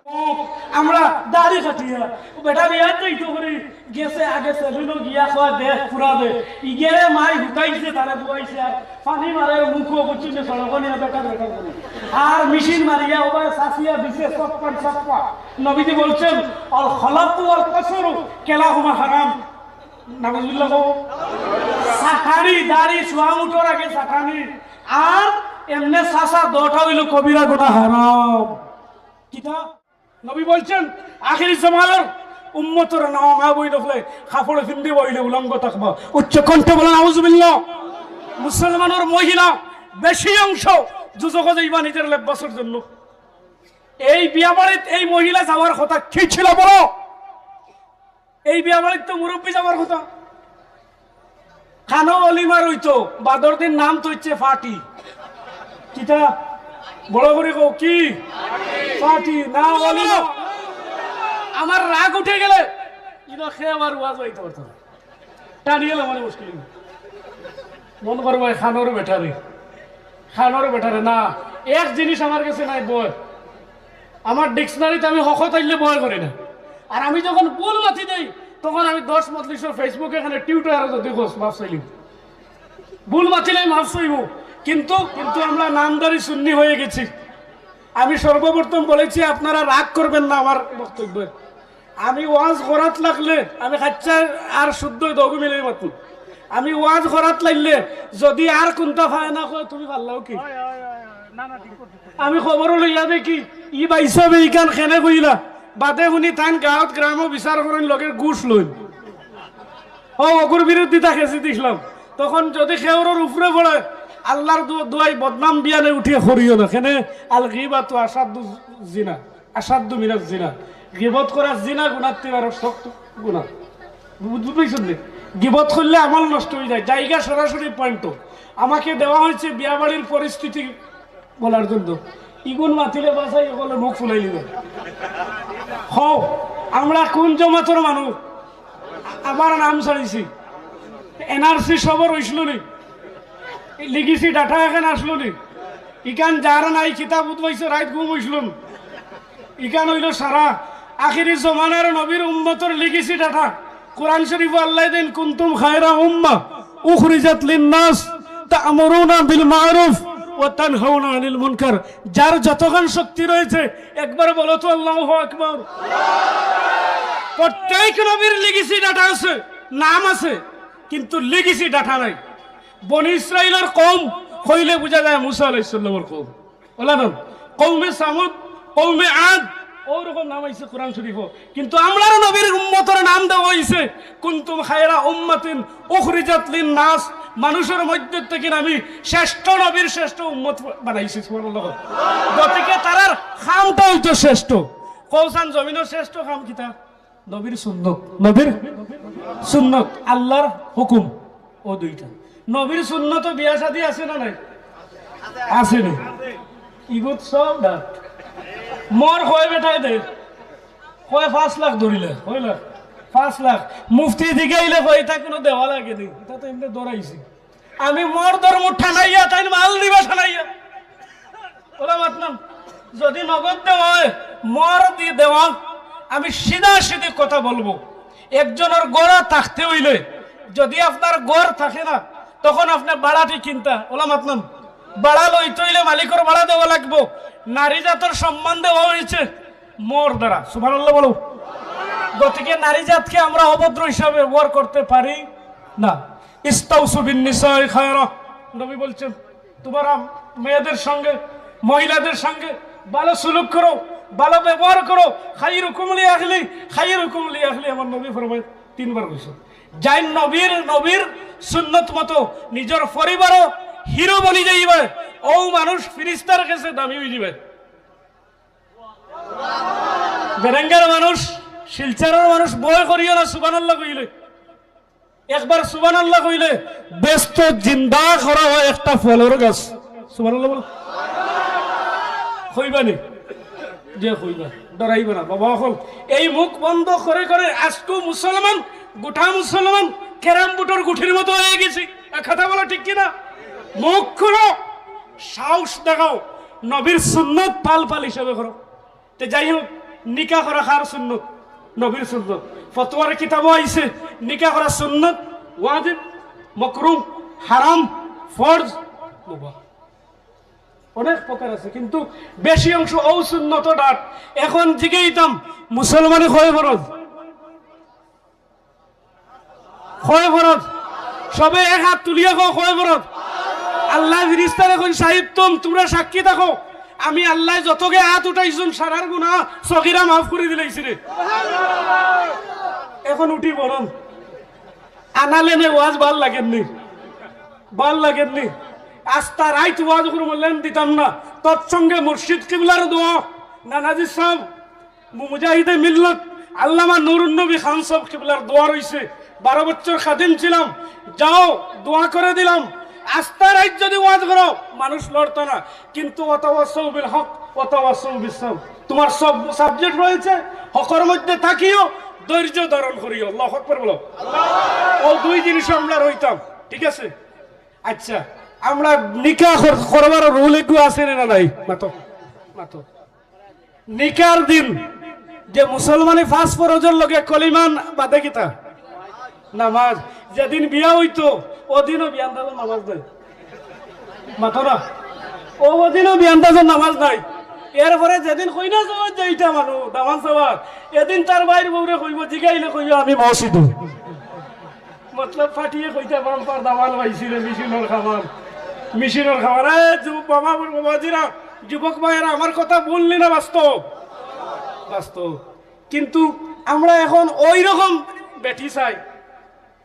ও, আমরা দাড়ি কাটিয়া, ও বেটা বিয়ার তো ইতো করি, গেছে আগে সেলুনো গিয়া খোয়া দেখ পুরা দে। ইগেরে মাই হুকাইছে, তারে বুয়াইছে, আর পানি মারে মুখো বুঝছি যে সড়কো নিয়ে বেটা বেটা করে। আর মেশিন মারিয়া ও ভাই সাসিয়া দিছে সপ্পান সপ্পা। নবীজি বলছেন, "আল খালাতু ওয়াল কাসরু কিলাহুমা হারাম।" নাউজুবিল্লাহ কও। সাটানি, দাড়ি, চুয়া মুঠর আগে সাটানি। আর এমনে সাসা দোটা হইল কবিরা গুনাহ হারাম। কিতা? নবী বলছেন, আখেরি জামানার উম্মতর নামা মা বই নখলে কাপড় ফিন্দি বইলে উলঙ্গ থাকবা। উচ্চ কণ্ঠে বলেন, "নাউজুবিল্লাহ।" মুসলমানের মহিলা বেশি অংশ দুজখো যাইবা নিজের লেব্বাসের জন্য। এই বিয়া বাড়িত এই মহিলা যাওয়ার কথা কি ছিল বলো? এই বিয়া বাড়িত তো মুরব্বী যাওয়ার কথা। খানো অলিমা রইতো, বাদর দিন নাম তো হচ্ছে ফাটি। কিতা? বড় করে কও কি? ফাটি, না অলিমা। আমার রাগ উঠে গেলে ইনো খেয়ে আবার ওয়াজ হইতে পারতো না। টানিয়ে এলো মানে মুশকিল। মন করবো, "এ খানোর বেটারে, খানোর বেটারে।" না, এক জিনিস আমার কাছে নাই, বয়। আমার ডিকশনারিতে আমি হকত আইলে বয় করি না। আর আমি যখন ভুল মাতি দেই, তখন আমি দশ মজলিসের Facebook এখানে টিউটারে যদি হোস, মাফ চাইলি। ভুল মাতিলে মাফ চাইব। কিন্তু, কিন্তু আমরা নামধারী সুন্নি হয়ে গেছি। আমি সর্বপ্রথম বলেছি, আপনারা রাগ করবেন না আমার বক্তব্যে। আমি ওয়াজ করাত লাগলে, আমি খাচ্চা আর শুদ্ধ দগু মিলে মাতুম। আমি ওয়াজ করাত লাগলে যদি আর কোনটা পায় না কয়, "তুমি পারলাও কি?" আমি খবরও লইয়া দেখি, ই ভাইসাবে ইখান খেনে কইলা, বাদে হুনি তাইন গাঁৱত গ্রামও বিচার করেন, লগে ঘুষ লইন। ও অগুর বিরুদ্ধিতা খেছি দিছিলাম। তখন যদি খেউরর উপরে পড়ে, আল্লাহর দু-, দুয়াই বদনাম বিয়ানে উঠিয়া করিও না। খেনে আল গিবাতু আশাদ্দু জিনা, আশাদ্দু মিনাজ জিনা। গিবত করা জিনা গুনার তে আরো শক্ত গুনা। বু-, বুঝ পাইছেন নি? গিবত করলে আমল নষ্ট হয়ে যায়, জায়গা সরাসরি পয়েন্ট। আমাকে দেওয়া হয়েছে বিয়া বাড়ির পরিস্থিতি বলার জন্য। ইগুন মাতিলে বাসাই হলে মুখ ফুলাই নিবে। হও, আমরা কোন জমাতর মানুষ? আবার নাম ছাড়িছি। এনআরসি সবর হইছিল নি? লিগেসি ডাটা এখন আসলো নি? ইখান যার নাই কিতাব উদ্ভাইছে, রাইত ঘুম হইছিল না। ইখান হইল সারা আখেরি জমানার নবীর উম্মতর লিগেসি ডাটা। কোরআন শরীফ আল্লাহ দেন, "কুনতুম খায়রা উম্মাহ উখরিজাত লিন্নাস তা'মুরুনা বিল মা'রুফ ওয়া তানহাউনা আনিল মুনকার।" যার যতখান শক্তি রয়েছে, একবার বলো তো, "আল্লাহু আকবার।" প্রত্যেক নবীর লিগেসি ডাটা আছে, নাম আছে, কিন্তু লিগেসি ডাটা নাই। বনি ইসরাইলর কওম কইলে বুঝা যায় মুসা আলাইহিস সালামর কওম। ওলা নাম, কওমে সামুদ, কওমে আদ, ওরকম নাম আইছে কোরআন শরীফও। কিন্তু আমরার নবীর উম্মতর নাম দেওয়া অইছে কুনতুম খায়রা উম্মাতিন উখরিজাত লিন-নাস, মানুষর মধ্যে থাকি আমি শ্রেষ্ঠ নবীর শ্রেষ্ঠ উম্মত বানাইছি। সুবহানাল্লাহ। গতিকে তারার কামটা অইতো শ্রেষ্ঠ। কওছান জমিনর শ্রেষ্ঠ কাম কিতা? নবীর সুন্নত, নবীর সুন্নত, আল্লাহর হুকুম, ও দুইটা। নবীর সুন্নত বিয়া শাদী আছে না নাই? আছে নি? ইগুত সব ডাট। মোর কয় বেটায় দে, কয় পাঁচ লাখ ধরিলে, কয় লাখ? পাঁচ লাখ। মুফতি দিকে আইলে কয়, "ইটা কুনু দেওয়া লাগে নি, ইটা তো এমনে ধরাইছি।" আমি মোর ধর্ম ঠানাইয়া, তাইন মাল দিবা ঠানাইয়া। ওলা মাতলাম, যদি নগদ দেওয়া অয়, মোর দি দেওয়া, আমি সিধা সিধি কথা বলবো। একজনর ঘর থাকতে অইলে, যদি আপনার ঘর থাকে না, তখন আপনে ভাড়াটি কিনতা। ওলা মাতলাম, ভাড়া লইতে অইলে মালিকর ভাড়া দেওয়া লাগবো। নারী জাতর সম্মান দেওয়া অইছে মোর দ্বারা। সুবহানাল্লাহ বলো। গতিকে নারী জাতকে আমরা অভদ্র হিসাবে ব্যবহার করতে পারি না। ইস্তাউসু বিন নিসাই খায়রা, নবী বলছেন, তোমরা মেয়েদের সঙ্গে, মহিলাদের সঙ্গে ভালো সুলুক করো, ভালো ব্যবহার করো। খাইরুকুম লি আহলি, খাইরুকুম লি আহলি, আমার নবী ফরমায়, তিনবার কইছে। যাইন নবীর, নবীর সুন্নত মতো নিজর পরিবারও হিরো বনি যাইবে, ও মানুষ ফিরিস্তার কাছে দামি অই যাবে। বেরেঙ্গার মানুষ, শিলচরর মানুষ ভয় করিও না সুবহানাল্লাহ কইলে। একবার সুবহানাল্লাহ কইলে বেহেস্তো জিন্দা করা অয় একটা ফলর গাছ। সুবহানাল্লাহ বলো। কইবা নি? যে কইবা, ডরাইবা না। বাবা অকল, এই মুখ বন্ধ করে করে আজকু মুসলমান, গোটা মুসলমান ক্যারাম বোর্ডর গুটির মতো অই গেছি। এ কথা বলো ঠিক কি না? মুখ খুলো, সাহস দেখাও, নবীর সুন্নত পাল পাল হিসাবে করো। তে যাই হোক, নিকা করা কার সুন্নত? নবীর সুন্নত। ফতোয়ার কিতাবও আইছে, নিকা করা সুন্নত, ওয়াজিব, মকরুহ, হারাম, ফরজ, মুবাহ। অনেক প্রকার আছে, কিন্তু বেশি অংশ অউ সুন্নত ডাট। এখন জিগাইতাম, মুসলমানে কয় ফরজ? কয় ফরজ? সবে এক আত তুলিয়া কও, কয় ফরজ? আল্লায় ফিরিস্তারে কইন, "সাহিত্তম, তুমরা সাক্ষী থাকো, আমি আল্লায় যতগে আত উঠাইছুম, সারার গুনা সগিরা মাফ করি দিলাইছি রে।" এখন উঠি বলুন, আনালেনে ওয়াজ ভালা লাগের নি? ভালা লাগের নি? আস্তা রাইত ওয়াজ করমু, লেন দিতাম না। তৎসঙ্গে মুর্শিদ কিবলার দোয়া, নানাজি সাব, মুজাহিদে মিল্লত আল্লামা নুরুন নবী খান সাব কিবলার দোয়া রইছে, "বারো বছর খাদিম ছিলাম, যাও দোয়া করে দিলাম।" আস্তা রাইত যদি ওয়াজ করো, মানুষ লড়তো না, কিন্তু ওয়াতাওয়াসাউ বিল হক, ওয়াতাওয়াসাউ বিস সাবর। তোমার সব সাবজেক্ট রয়েছে, হকর মধ্যে থাকিও, ধৈর্য ধারণ করিও। আল্লাহু আকবার বলো। ও দুই জিনিস আমরা রইতাম, ঠিক আছে? আচ্ছা, আমরা নিকা কর-, করবার রুল একটু আছে না নাই? মাতো, মাতো। নিকার দিন যে মুসলমানে পাঁচ ফরজর লগে কলিমান বাদে কিতা? নামাজ। যেদিন বিয়া অইতো, ওদিনও বিয়ান্দাজর নামাজ নাই। মাতো না? ও, ওদিনও বিয়ান্দাজর নামাজ নাই। এরপরে যেদিন কইনা যাওয়ার যাইতা মানুষ, দামান সাওয়ার, এদিন তার ভাইর বউরে কইবো, জিগাইলে কইবো, "আমি মসজিদো।" মতলব ফাটিয়ে কইতা, "বাম্পার দামান পাইছি রে, মেশিনর খাবার, মেশিনর খাবার।" এ যুব-, বাবা, বাবাজিরা, যুবক ভাইয়েরা, আমার কথা ভুল নি না বাস্তব? বাস্তব। কিন্তু আমরা এখন ওই রকম বেটি চাই,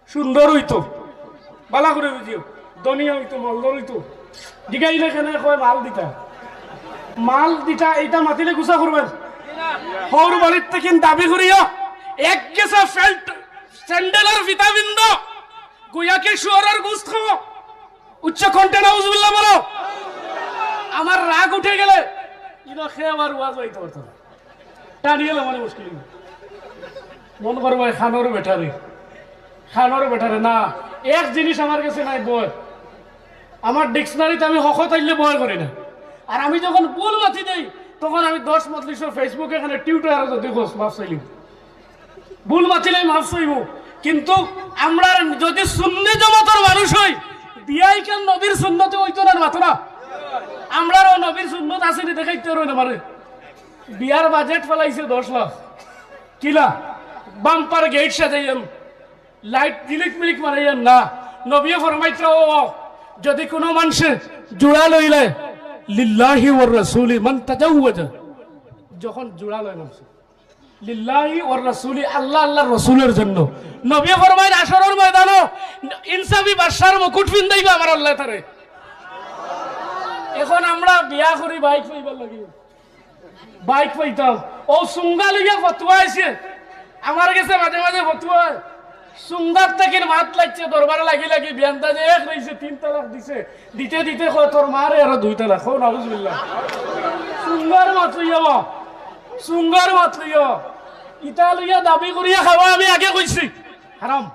সুন্দর অইতো, ভালা করে বুঝিও, ধনী অইতো, মালদার অইতো। জিগাইলে কেনে কয় মাল দিতা, মাল দিতা, এইটা মাতিলে গুছা করবেন। হউর বাড়ির থেকে দাবি করিও, এক গেছে ফেল্ট স্যান্ডেলর ফিতা বিন্দো, গুয়াকে শুয়ারের গোস্ত খাও, উচ্চ কণ্ঠে নাউজুবিল্লাহ বলো। আমার রাগ উঠে গেলে ইনো খেয়ে আমার ওয়াজ হইতে পারতো না। টানিয়ে এলো মানে মুশকিল। মন করবো, "এ খানোর বেটারে, খানোর বেটারে।" না, এক জিনিস আমার কাছে নাই, ভয়। আমার ডিকশনারিতে আমি হকত আইলে ভয় করি না। আর আমি যখন ভুল মাতি দেই, তখন আমি দশ মজলিসের Facebook এখানে টিউটারে যদি হোস, মাফ চাইলি। ভুল মাতিলে মাফ চাইব। কিন্তু আমরা যদি সুন্নি জমাতর মানুষ হই, বিয়াই কেন নবীর সুন্নতে হইতো না, মাতো না? আমরারও নবীর সুন্নত আছে নি, দেখাইতে পারবে না মানে। বিয়ার বাজেট ফেলাইছে দশ লাখ। কিলা? বাম্পার গেট সাজাইয়াম, লাইট ঝিলিক মিলিক মারাইয়াম না। নবীয়ে ফরমাইতরা, ও, যদি কুনু মানষে জুড়া লইলে, লিল্লাহি ওয়ার রাসূলি মান তাজাওয়াজা, যখন জুড়া লয় না, লিল্লাহি ওয়ার রাসূলি, আল্লাহ, আল্লাহর রসুলের জন্য। নবীয়ে ফরমাইন, হাশরর ময়দানো ইনসাফি বাদশার মুকুট ফিন্দাইবা আমার আল্লায় তারে। এখন আমরা বিয়া করি বাইক পাইবার লাগি, বাইক পাইতাম। ও সুঙ্গা লইয়া ফতুয়া আইছে, আমার গেছে মাঝে মাঝে ফতুয়া। সুঙ্গার তাকিন মাত লাগছে, দরবারে লাগি লাগি বিয়ানটা যে এক রইছে, তিন তালাক দিছে, দিতে দিতে কয়, "তোর মারে আরো দুই তালাক।" কও নাউজুবিল্লাহ। সুঙ্গার মাত লইয়া বা, সুঙ্গার মাত লইয়া। ইতা লইয়া দাবি করিয়া খাওয়া আমি আগে কইছি, হারাম।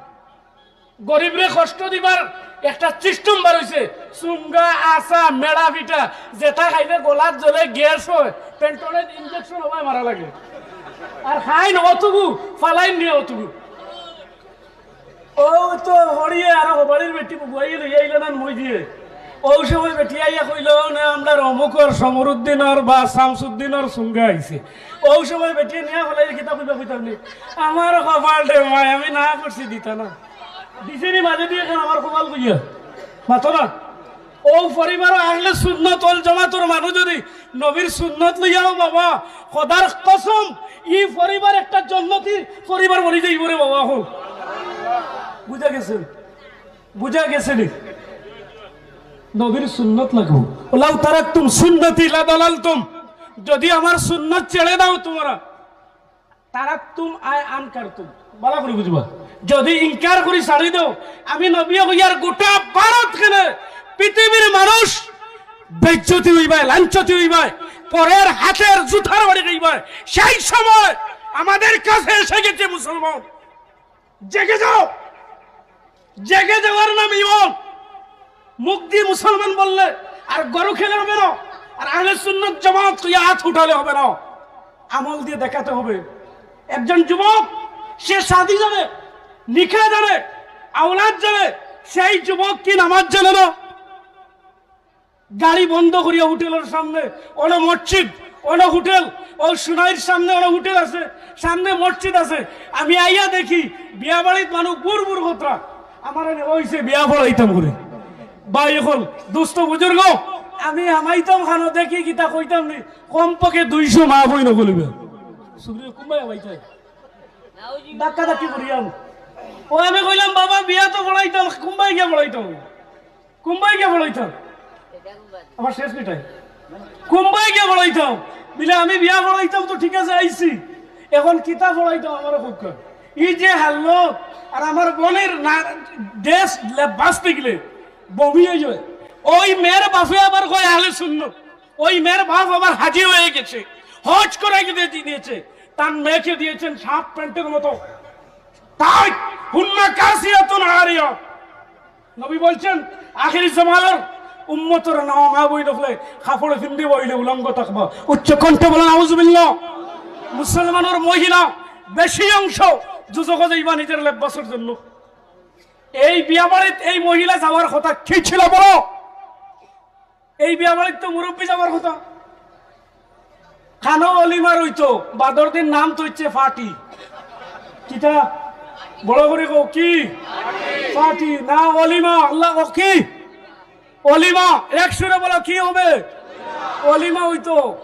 গরিবরে কষ্ট দিবার একটা সিস্টেম বার হইছে। সুঙ্গা, আসা, মেড়া পিঠা, যেটা খাইলে গলাত জ্বলে, গ্যাস হয়, পেন্টনের ইনজেকশন হওয়ায় মারা লাগে। আর খাইন অতগু, ফালাইন নিয়া অতগু। ও তো হরিয়ে আর হবাড়ির বেটি বুয়াইয়ে লইয়া আইলে না মই দিয়ে। ও সময় বেটি আইয়া কইল, "না, আমরা অমুকর সমরুদ্দিনর বা শামসুদ্দিনর সুঙ্গা আইছে।" ও সময় বেটি নিয়া হলাই কিতা কইবা কইতাম নি। আমার কপাল রে ভাই, আমি না করছি দিতা না। দিছেনি মাঝে দিয়ে এখন আমার কপাল কইয়া। মাতো না। ও পরিবার আহলে সুন্নত ওয়াল জামাতর মানুষ যদি নবীর সুন্নত লইয়াও বাবা, খোদার কসম, ই পরিবার একটা জন্নতি পরিবার বনি যাইব রে বাবা। হো, বুঝা গেছে? বুঝা গেছে নি? নবীর সুন্নত লাগবো। "ওয়ালাউ তারাকতুম সুন্নতি লাদালালতুম।" যদি আমার সুন্নত ছেড়ে দাও তোমরা, তারাকতুম আই আনকারতুম। ভালা করি বুঝবা। যদি ইনকার করি ছাড়ি দেও, আমি নবী হইয়ার গোটা ভারত কেনে পৃথিবীর মানুষ বেইজ্জতি হইবায়, লাঞ্ছতি হইবায়, পরের হাতের জুতার বাড়ি খাইবায়। সেই সময় আমাদের কাছে এসে গেছে মুসলমান। জেগে যাও, জেগে যাওয়ার নাম ইমান। মুখ দিয়ে মুসলমান বললে আর গরু খেলে হবে না। আর আহলে সুন্নত জামাত তুই হাত উঠালে হবে না, আমল দিয়ে দেখাতে হবে। একজন যুবক, সে শাদী জানে, নিকা জানে, আওলাদ জানে, সেই যুবক কি নামাজ জানে না? গাড়ি বন্ধ করিয়া হোটেলের সামনে, অনো মসজিদ, অনো হোটেল, ও সুনাইর সামনে অনো হোটেল আছে, সামনে মসজিদ আছে। আমি আইয়া দেখি বিয়া বাড়িত মানুষ বুর বুর খতরা। আমার এনে অইছে বিয়া পড়াইতাম করে। ভাই, এখন দোস্ত বুজুর্গ, আমি হামাইতাম খানো দেখি কিতা কইতাম নি, কমপক্ষে দুইশো মা বই নকলিবে। সুগ্রিয় কুম্বাই হামাইতাম। ধাক্কা ধাক্কি করিয়াম। ও আমি কইলাম, "বাবা, বিয়া তো পড়াইতাম, কুম্বাই গিয়া পড়াইতাম।" কুম্বাই গিয়া পড়াইতাম। আমার শেষ মিটাই। কুম্বাই গিয়া পড়াইতাম। বিলে আমি বিয়া পড়াইতাম তো ঠিক আছে, আইছি। এখন কিতা পড়াইতাম আমার খুব কর। এই যে হাল্লো, আর আমার বোনের না, ড্রেস লে-, বাঁচতে গেলে বমি হয়ে যায়। ওই মেয়ের বাপে আবার কয় আহলে সুন্নত। ওই মেয়ের বাপ আবার হাজি হয়ে গেছে, হজ করে গিয়ে দিয়েছে, তার মেয়েকে দিয়েছেন হাফ প্যান্টের মতো। তাই হুন্না কাসিয়াতুন আরিয়া। নবী বলছেন, আখেরি জামানার উম্মতর নামা মা বই দেখলে কাপড় ফিন্দি বইলে উলঙ্গ থাকবা। উচ্চ কণ্ঠে বলেন, "আউযুবিল্লাহ।" মুসলমানের মহিলা বেশি অংশ দুজখো যাইবা নিজের লেবাসের জন্য। এই বিয়া বাড়িত এই মহিলা যাওয়ার কথা কি ছিল বলো? এই বিয়া বাড়িত তো মুরব্বী যাওয়ার কথা। খানো অলিমা রইতো, বাদর দিন নাম তো হচ্ছে ফাটি। কিতা? বড় করে কও কি? ফাটি। না অলিমা, আল্লাহ কও কি? অলিমা। এক সুরে বলো কি হবে? অলিমা হইতো।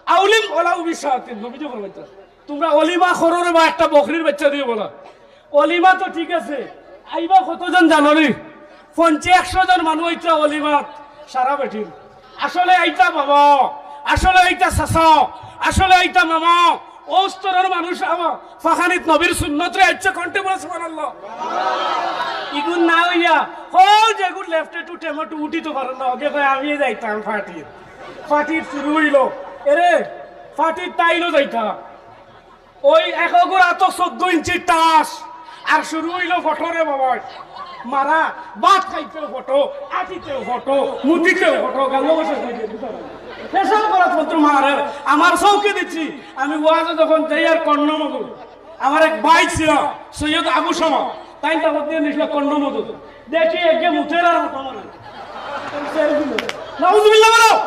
আউলিম ওলা উবি শাতিন, নবীজি ফরমাইতো। তোমরা অলিমা করো রে বা একটা বকরির বাচ্চা দিয়ে বলা। অলিমা তো ঠিক আছে, আইবা কতজন জানো নি? পঞ্চাশ একশো জন মানুষ আইতা অলিমা, সারা বেটিন। আসলে আইতা বাবা, আসলে আইতা চাচা, আসলে আইতা মামা, ও স্তরের মানুষ আমা, ফাখানিত নবীর সুন্নত রে আইছে কণ্ঠে বলে সুবহানাল্লাহ। ইগুন না হইয়া, হো যেগুন লেফটে টু টেমো টু উঠি তো পারেন না, ওকে কয় আমি যাইতাম ফাটির। ফাটির শুরু হইল, এরে ফাটির তাইলো যাইতা। ওই এক অগুর আতো চোদ্দ ইঞ্চির তাস, আর শুরু হইল ফটো রে বাবা। মারা, ভাত খাইতেও ফটো, আটিতেও ফটো, মুতিতেও ফটো, গাল বসে খাইতে। পেশাব করাত মাত্র মারে, আমার চৌকে দিচ্ছি। আমি ওয়াজে যখন যাই আর কর্ণ মগু, আমার এক ভাই ছিল, সৈয়দ আবু শামা, তাই তার মধ্যে নিছিল কর্ণ মগু। দেখি একে মুতের আর ফটো মারে। নাউজুবিল্লাহ বলো।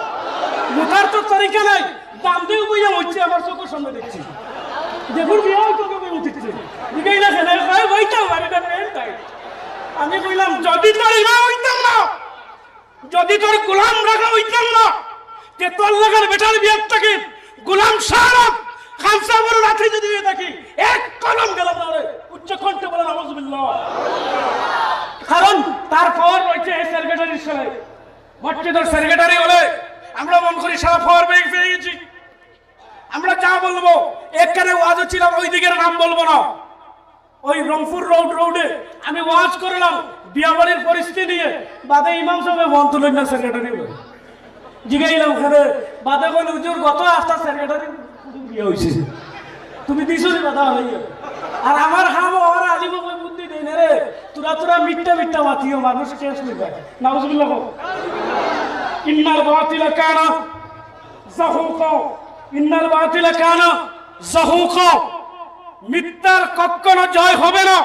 মুতার তো তরিকা নাই। দাম দিয়ে বইয়া হচ্ছে আমার চোখের সামনে দেখছি। দেখুন বিয়ে হয়তো কেউ উঠছে। বুঝাই না কেন? কয়, "অইতাম পারি না, মেন তাই।" আমি কইলাম, "যদি তোর ইমাম অইতাম না, যদি তোর গোলাম রাখা অইতাম না, তে তোর লাখান বেটার বিয়ার থাকি গোলাম শাহ আলম খান সাহেবের লাঠি যদি হয়ে থাকি, এক কলম গেলাম না রে।" উচ্চ কণ্ঠে বলেন, "নাউজুবিল্লাহ।" কারণ তার পাওয়ার রয়েছে এই সেক্রেটারির সাথে। মসজিদের সেক্রেটারি হলে আমরা মনে করি সারা পাওয়ার ব্যাংক পেয়ে গেছি। আমরা যা বলবো, এখানে ওয়াজও ছিলাম, ওই দিকের নাম বলবো না, ওই রংপুর রোড, রোডে আমি ওয়াজ করলাম বিয়াবাড়ির পরিস্থিতি নিয়ে। বাদে ইমাম সাহেব ফোন তুলেন না, সেক্রেটারি বলে। জিগাইলাম, "কেনে?" বাদে কইল, "হুজুর, গত হাপ্তা সেক্রেটারি বিয়া হইছে, তুমি দিছো নি বাধা হইয়া?" আর আমার হাম ওরা আলিম বুদ্ধি দেয় না রে, তোরা তোরা মিথ্যা মিথ্যা মাতিও, মানুষ কেস নিবে। নাউজুবিল্লাহ। ইন্নাল বাতিলা কানা জাহুকা, ইন্নাল বাতিলা কানা জাহুকা। মিথ্যার কখনো জয় হবে না,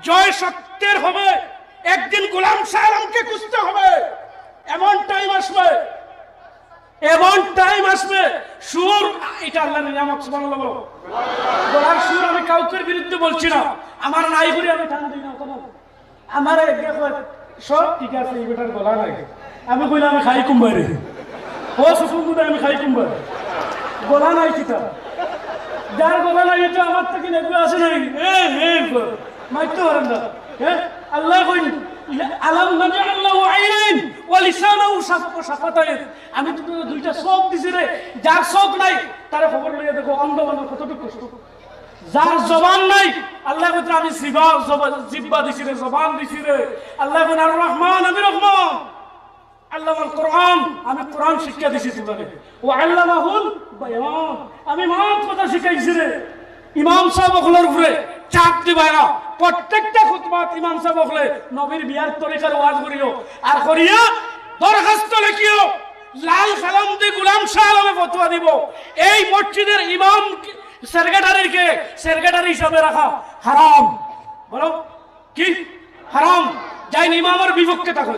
জয় সত্যের হবে। একদিন গোলাম শাহ আলমকে খুঁজতে হবে। এমন টাইম আসবে, এমন টাইম আসবে, সুর, এটা আল্লাহর নিয়ামত, সুবহানাল্লাহ বলো। গলার সুর আমি কাউকের বিরুদ্ধে বলছি না, আমার নাই করে আমি টান দিই না, কেন? আমার এক দেখো, সব ঠিক আছে, এই বেটার গলা নাই। আমি কইলাম, "আমি খাই কুম্বারে।" ও সুকুন বুঝে আমি খাই কুম্বারে। গলা নাই কিতা? যার গলা নাই, এটা আমার থেকে নেগু আছে নাই? এই, এই, মাইতে পারেন না। হ্যাঁ? আল্লাহ কইন, "আলাম নাজআল লাহু আইনাইন ওয়া লিসানাহু শাফ-, ওয়া শাফাতাইন।" আমি তো তোর দুইটা চোখ দিছি রে, যার চোখ নাই, তারে খবর লইয়া দেখো, অন্ধ মানুষ কতটুকু কষ্ট। যার জবান নাই, আল্লাহ কইতে, "আমি জিবা, জবা-, জিব্বা দিছি রে, জবান দিছি রে।" আল্লাহ কইন, "আর রহমান, আমি রহমান।" আল্লামাল কোরআন, আমি কোরআন শিক্ষা দিছি তোমারে। ওয়া আল্লামাহুল বায়ান, আমি মাত কথা শিখাইছি রে। ইমাম সাহেব অকলর উপরে চাপ দিবায় না। প্রত্যেকটা খুতবাত ইমাম সাহেব অকলে নবীর বিয়ার তরিকার ওয়াজ করিও। আর করিয়া দরখাস্ত লেখিও, লাল কালাম দি গোলাম শাহ আলমে ফতোয়া দিব। এই মসজিদের ইমাম সেক্রেটারির কে সেক্রেটারি হিসাবে রাখা হারাম। বলো, কি হারাম? যাইন ইমামের বিপক্ষে থাকো।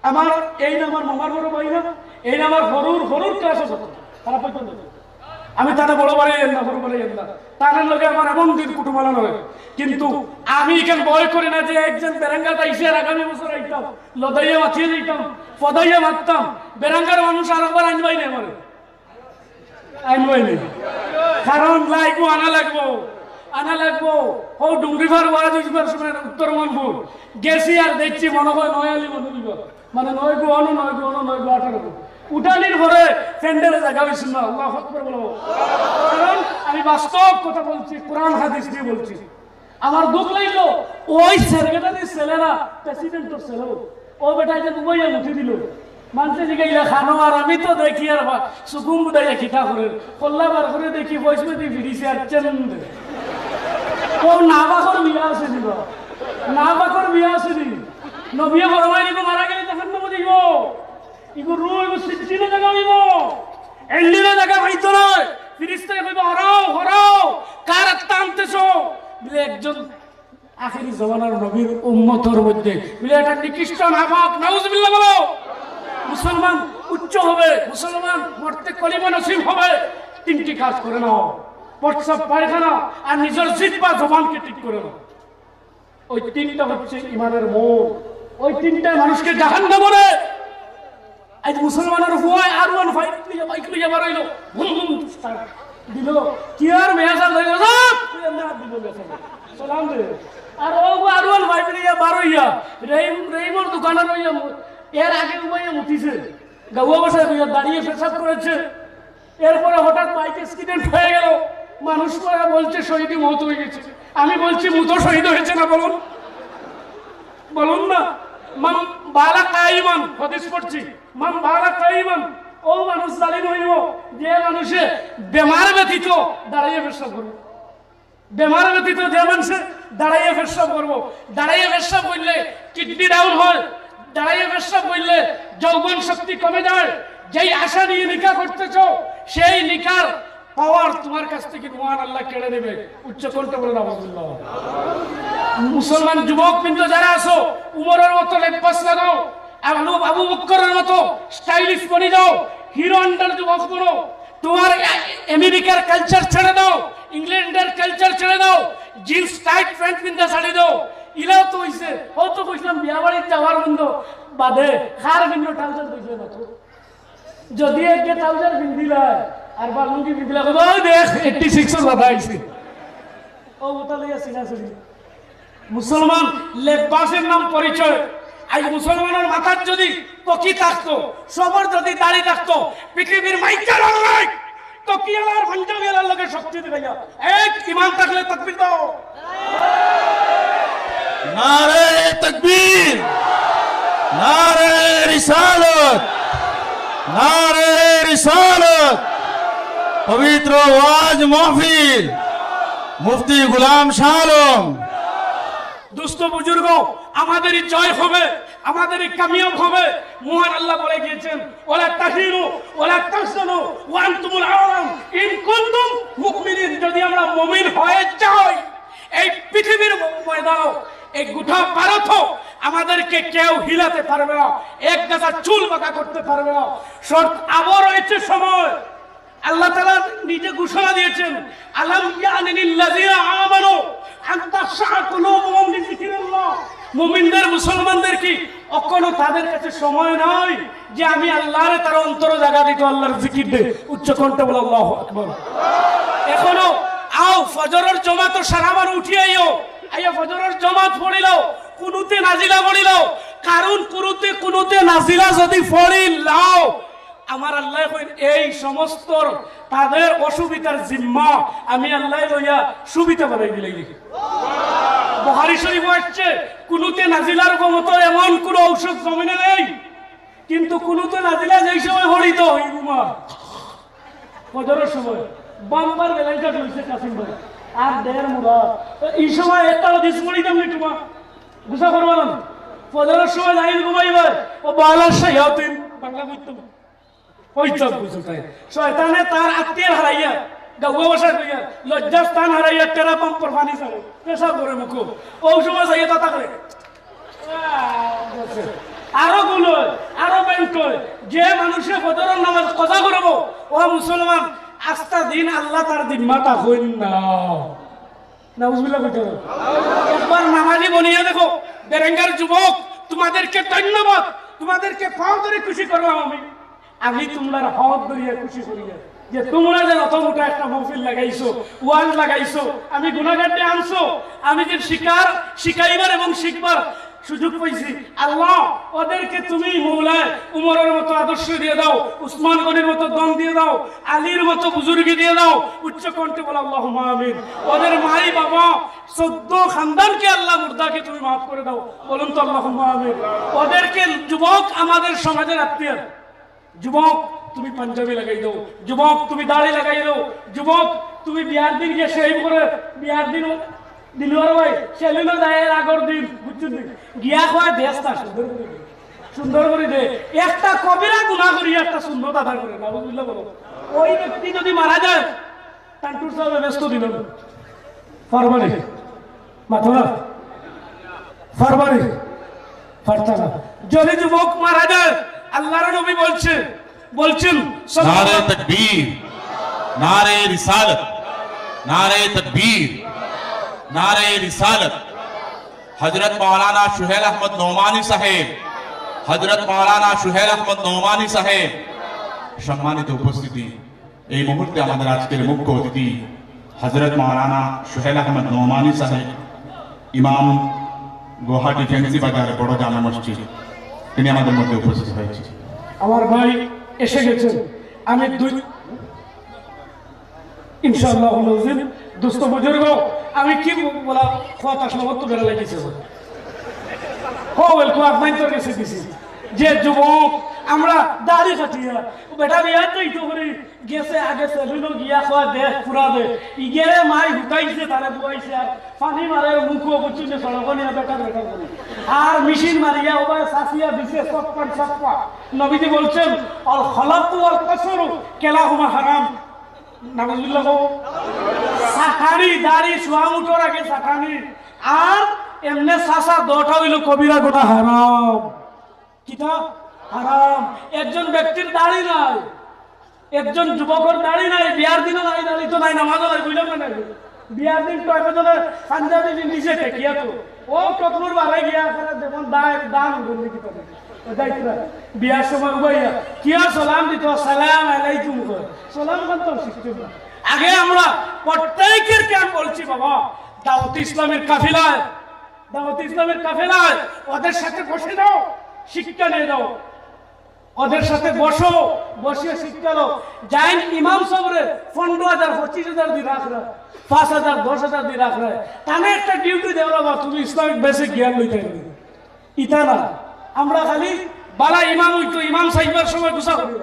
আমার এই না আমার মামার বড় ভাই না, এই না আমার হরুর, হরুর ক্লাসে যত, তারা পর্যন্ত। আমি তাতে বড় বাড়ি এর না, হরু বাড়ি এর না। তাদের লগে আমার এমন দিন কুটুমালা নয়। কিন্তু আমি এখানে ভয় করি না যে একজন বেরাঙ্গাত আইসে আর আগামী বছর আইতাম, লদাইয়া মাতিয়ে দিতাম, ফদাইয়া মারতাম, বেরাঙ্গার মানুষ আর একবার আনবাই না আমার। আনবাই না। কারণ লাইগু আনা লাগবো, আনা লাগবো। ও ডুংরিফার ওয়াজ হইবার সময় উত্তর মনপুর গেছি আর দেখছি মনে হয় নয় আলি মনে হইব। মানে নয় গো অনো, নয় গো অনো, নয় গো আঠারো গো। উঠানির পরে প্যান্ডেলে জায়গা হইছিল না। আল্লাহু আকবার বলো। কারণ আমি বাস্তব কথা বলছি, কোরআন হাদিস দিয়ে বলছি। আমার দুখ লাগলো, ওই সেক্রেটারির ছেলে না, প্রেসিডেন্টর ছেলে। ও বেটা যে দুবাইয়া মুঠি দিল। মানষে জিগাইলা, "খানো?" আর আমি তো দেখি আর বা-, সুকুম বুদাইয়া খিতা করে। কল্লা বার করে দেখি, বয়স মেদি ফিরিছে আর চেন। ও না বাকর বিয়া আছে নি বা? না বাকর বিয়া আছে নি? নবিয়ে ফরমাইন, "ইগু মারা গেলে জাহান্নামে যাইব। ইগু রুহ, ইগু সিজ্জিনে জায়গা হইব। এন্ডিনে জায়গা হইতো নয়।" ফিরিস্তায় কইব, "হরাও, হরাও, কার আত্মা আনতেছো?" বলে, "একজন আখেরি জমানার নবীর উম্মতর মধ্যে।" বলে, "এটা নিকৃষ্ট নাপাক।" নাউজুবিল্লাহ বলো। মুসলমান উচ্চ হবে, মুসলমান মরতে কলিমা নসিব হবে। তিনটি কাজ করে নাও, প্রস্রাব, পায়খানা আর নিজের জিহ্বা, জবানকে ঠিক করে নাও। ওই তিনটা হচ্ছে ইমানের মূল। ওই তিনটায় মানুষকে জাহান্নামে নেয়। আজ মুসলমানের হুয়ায় আর ওয়ান ফাইভ লইয়া, বাইক লইয়া বার হইলো, ভুম ভুম start দিল। কি আর মেয়াজা লইল, তুই এমনি হাত দিল মেয়াজা। সালাম দে। আর ও আর ওয়ান ফাইভ লইয়া বার হইয়া, রহিম, রহিমর দোকানে রইয়া মু-, এর আগে উবাইয়া মুতিছে। গাওয়া ভাষায় কইয়া দাঁড়িয়ে পেশাব করেছে। এরপরে হঠাৎ বাইক অ্যাক্সিডেন্ট হয়ে গেল, মানুষ তারা বলছে শহীদি মৌত হয়ে গেছে। আমি বলছি, মুতো শহীদ হয়েছে না বলুন, বলুন না। মান বালা কাইমান, হাদিস পড়ছি, মান বালা কাইমান, ও মানুষ জালিম হইব যে মানুষে বেমার ব্যতীত দাঁড়াইয়া পেশাব করবে। বেমার ব্যতীত যে মানুষে দাঁড়াইয়া পেশাব করবো, দাঁড়াইয়া পেশাব করলে কিডনি ডাউন হয়, দাঁড়াইয়া পেশাব করলে যৌবন শক্তি কমে যায়। যেই আশা নিয়ে নিকা করতেছো, সেই নিকার পাওয়ার তোমার কাছ থেকে মহান আল্লাহ কেড়ে নেবে। উচ্চ কণ্ঠে বলে, "নাউজুবিল্লাহ।" মুসলমান যুবক বৃন্দ যারা আছো, উমরের মতো লেবাস লাগাও, আবু, আবু বকরের মতো স্টাইলিশ বনি যাও, হিরো হন্ডার যুবক বনো, তোমার আমেরিকার কালচার ছেড়ে দাও। ইংল্যান্ডর কালচার ছেড়ে দাও, জিন্স টাইট প্যান্ট পিন্দা ছাড়ি দাও। ইলাও তো অইছে, অউ তো কইছিলাম বিয়া বাড়িত যাওয়ার বন্ধ বাদে, কার ভিন্ন ট্রাউজার দেখলে না তো। যদি একে ট্রাউজার পিন্দিলায়, আর বা লুঙ্গি পিন্দিলায়, কইবা, "ওই দেখ, এইটটি সিক্সর বাধা আইছে।" অউ ওটা লইয়া সিনা সিনি। মুসলমান লেবাসের নাম পরিচয়। আজ মুসলমানের মাথার যদি টুপি থাকতো, সবার যদি দাড়ি থাকতো, পৃথিবীর মাইনষে আল্লায় টুপিআলার পাঞ্জাবিআলার লগে শক্তি দিলাইয়া। এক ইমান থাকলে তকবীর দাও। নারায়ে তকবীর, নারায়ে রিসালত, নারায়ে রিসালত, পবিত্র ওয়াজ মাহফিল, মুফতি গোলাম শাহ আলম। দোস্ত বুজুর্গ, আমাদেরই জয় হবে, আমাদেরই কামিয়াব হবে। মহান আল্লাহ বলে গিয়েছেন, "ওয়ালা তাহিনু ওয়ালা তাহজানু ওয়া আনতুমুল আ'লাউনা ইন কুনতুম মুমিনিন।" যদি আমরা মুমিন হয়ে যাই, এই পৃথিবীর ময়দানও, এই গোটা ভারতও আমাদেরকে কেউ হিলাতে পারবে না, এক গাছা চুল বাঁকা করতে পারবে না। শর্ত আবার রয়েছে সময়। আল্লাহ তাআলা নিজে ঘোষণা দিয়েছেন, "আলাম ইয়ানি লিল্লাযিনা আমানু আন তাখশাআ কুলুবুহুম লিযিকরিল্লাহ।" মুমিনদের, মুসলমানদের কি এখনো তাদের কাছে সময় নাই যে আমি আল্লাহরে তার অন্তরে জাগা দিত, আল্লাহর জিকির দে? উচ্চ কণ্ঠে বলো, "আল্লাহু আকবার।" এখনো আও, ফজরের জমাত সারা বার উঠি আইও, আইয়া ফজরের জমাত পড়িলাও, কুনুতে নাজিলা পড়িলাও, কারণ কুনুতে, কুনুতে নাজিলা যদি পড়িলাও, আমার আল্লাহ কইন, এই সমস্ত তাদের অসুবিধার জিম্মা আমি আল্লাহ লইয়া সুবিধা বানাই দিলাই। বুখারী শরীফ আসছে, কুনুতে নাজিলার ক্ষমতা এমন কোনো ঔষধ জমিনে নেই, কিন্তু কুনুতে নাজিলা যেই সময় হরিত হই ঘুমা, ফজরের সময় বাম্পার বেলাইটা রয়েছে কাসিম ভাই, আর দেড় মুড়া। তো এই সময় একটা হাদিস পড়ি দাম একটু মা, গুসা করবো না। ফজরের সময় যাই ঘুমাইবার, ও বালা শায়াতিন, বাংলা করতাম। ওই চোখ বুঝো তাই। শয়তানে তার আত্মীয় হারাইয়া, গাউয়া ভাষা কইয়া, লজ্জাস্থান হারাইয়া, টেরা পাম্পর পানি ছাড়ে, পেশাব করে মুখো। ও সময় যাইয়া তাতা করে। আরো গুণ হয়, আরো ব্যাংক হয়। যে মানুষে ফজরের নামাজ কাজা করবো, ও মুসলমান, আস্তা দিন আল্লাহ তার জিম্মা থাকইন না। নাউজুবিল্লাহ কইতে হবে। একবার নামাজি বনিয়া দেখো, বেরেঙ্গার যুবক, তোমাদেরকে ধন্যবাদ, তোমাদেরকে পাও ধরে খুশি করলাম আমি। আমি তোমরার হক ধরিয়া খুশি করিয়া যে তোমরা যে অত মোটা একটা মহফিল লাগাইছো, ওয়াজ লাগাইছো, আমি গুনাহগাররে আনছো, আমি যে শিকার, শিখাইবার এবং শিখবার সুযোগ পাইছি। আল্লাহ, ওদেরকে তুমি মৌলায় উমরের মতো আদর্শ দিয়ে দাও, উসমান গনির মতো দম দিয়ে দাও, আলীর মতো বুজুর্গি দিয়ে দাও। উচ্চ কণ্ঠে বলো, "আল্লাহুম্মা আমিন।" ওদের মাই বাবা, চোদ্দ খানদানকে আল্লাহ মুর্দাকে তুমি মাফ করে দাও। বলুন তো, "আল্লাহুম্মা আমিন।" ওদেরকে যুবক আমাদের সমাজের আত্মীয়। যুবক, তুমি পাঞ্জাবি লাগাই দাও, যুবক, তুমি দাড়ি লাগাই দাও, যুবক, তুমি বিয়ার দিন গিয়া শেভ করে, বিয়ার দিন ডেলিভারি বয় সেলুনে যায় এর আগর দিন, বুঝছো নি? গিয়া কয় দেশটা সুন্দর করে দে, সুন্দর করে দে। একটা কবিরা গুনাহ করি একটা সুন্নত আদায় করে, নাউজুবিল্লাহ বলো। ওই ব্যক্তি যদি মারা যায়, তান্টুর সাহেব ব্যস্ত দিল। পারবানি? মাথা না? পারবানি? পারতা না। যদি যুবক মারা যায়, আল্লাহর নবী বলছে, বলছেন, নারে তকবীর, নারে রিসালত, নারে তকবীর, নারে রিসালত। হযরত মাওলানা সুহেল আহমদ নোমানী সাহেব, হযরত মাওলানা সুহেল আহমদ নোমানী সাহেব, সম্মানিত উপস্থিতি, এই মুহূর্তে আমাদের আজকের মুখ্য অতিথি হযরত মাওলানা সুহেল আহমদ নোমানী সাহেব, ইমাম গুয়াহাটি ফেন্সি বাজার বড় জামে মসজিদ, তিনি আমাদের মধ্যে উপস্থিত হয়েছেন। আমার ভাই এসে গেছেন, আমি দুই, ইনশাআল্লাহ, দোস্ত বুজুর্গ, আমি কি বলা, কথা শুনবো তো বেড়া লাগিয়েছে। হো, ওয়েলকাম, আপনার তোর কাছে দিছি। যে যুবক, আমরা দাড়ি কাটিয়া, বেটা বিয়া তো ইতো করি, গেছে আগে সেলুনো গিয়া কয় দে, পুরা দে। ইগেরে মাই হুকাইছে, তারে বুয়াইছে, আর পানি মারে মুখো, বুঝছো নি, সড়কো নিয়া বেকার বেকার করে। আর মেশিন মারিয়া ওবায় সাফিয়া দিছে, সপ্পান সপ্পা। নবীজি বলছেন, "আল খলাতু ওয়াল কাসরু কিলাহুমা হারাম।" নাউজুবিল্লাহ কও। সাকানি, দাড়ি, সোয়া মুঠর আগে সাকানি। আর এমনে সাসা দোটা হইল কবিরা গুনাহ, হারাম। কিতা? হারাম। একজন ব্যক্তির দাড়ি নাই, একজন যুবকর দাড়ি নাই, বিয়ার দিনও নাই, দাড়ি তো নাই, নামাজও নাই, বুঝলাম না নাই। বিয়ার দিন তো একজনে পাঞ্জাবি নিচে ঠেকিয়া তো, ও টকলুর বারে গিয়া যেমন দায় দান বললে কি করে। ও যাইতরা বিয়ার সময় উবাইয়া কিয়া সালাম দিত, "আসসালাম আলাইকুম" কয়। সালাম খান তো শিখতে না। আগে আমরা প্রত্যেকের কে আমি বলছি, বাবা, দাওয়াতে ইসলামের কাফেলায়, দাওয়াতে ইসলামের কাফেলায় ওদের সাথে বসে যাও, শিক্ষা নিয়ে যাও। ওদের সাথে বসো, বসিয়া শিক্ষা লও। যাইন ইমাম সাবরে পনেরো হাজার, পঁচিশ হাজার দি রাখরা, পাঁচ হাজার, দশ হাজার দি রাখরা, তানে একটা ডিউটি দেওয়া, বাবা, তুমি ইসলামিক বেসিক জ্ঞান লইতে হবে। ইতা না, আমরা খালি বালা ইমাম অইতো, ইমাম সাইবার সময় গুছা করি।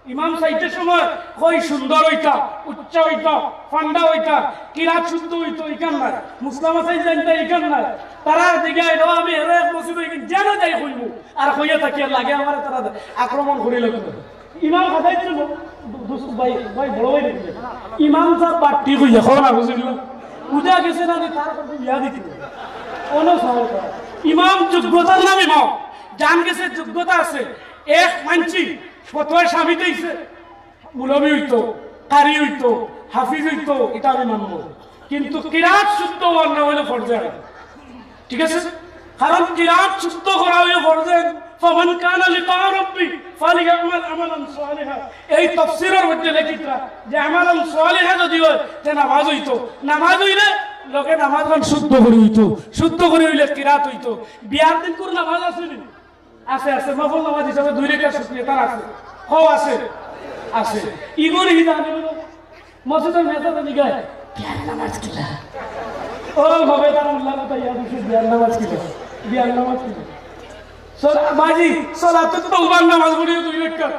ইমাম সাইবার সময় কই সুন্দর অইতা, উচ্চা অইতা, ফান্ডা অইতা, কিরাত শুদ্ধ অইতো, ইখান নাই। মুসলামা সাইজ জানতা, ইখান নাই। তারা দিকে আইলো, আমি এর এক মসজিদ অই যেন যাই কইমু। আর কইয়া থাকি আর লাগে আমারে তারা আক্রমণ করি লাগবে। ইমাম খাদাই ছিল, দু-, দুস-, ভাই, ভাই, বড় ভাই দেখবে। ইমাম সাহেব বাট্টি কইয়া, কও না, বুঝলি? বুঝা গেছে না যে তার কথা ইয়া দিতে। কোনো সমস্যা নাই। ইমাম যোগ্যতার নাম ইমাম। জান গেছে যোগ্যতা আছে। এক মানছি, ফতোয়া সাবিত হইছে। মৌলভী হইতো, কারি হইতো, হাফিজ হইতো, এটা আমি মানবো। কিন্তু কিরাত শুদ্ধ হওয়ার নাম হইলো ফরজে আইন। ঠিক আছে? কারণ কিরাত শুদ্ধ করা হইলো ফরজে আইন। "ফামান কানা লিকা রাব্বি ফালিয়ামাল আমালান সালিহা।" এই তফসিরের মধ্যে লেখিতরা যে আমালান সালিহা যদি হয়, তে নামাজ হইতো। নামাজ হইলে লোকে নামাজ গান শুদ্ধ করে হইতো। শুদ্ধ করে হইলে কিরাত হইতো। বিয়ার দিন করে নামাজ আছে নি? আছে, আছে। নফল নামাজ হিসাবে দুই রেকাত শুক্রিয়া তার আছে। হো, আছে। আছে। ইগোর হিদা আমি বলো, মসজিদের মেয়েটা তো নিগায়, "বিয়ার নামাজ কিলা?" ও, হবে তার মোল্লা কথা, ইয়া দিছে, "বিয়ার নামাজ কিলা? বিয়ার নামাজ কিলা?" সলা-, বাজি, সলাতুত তওবার নামাজ পড়িও দুই রেকাত।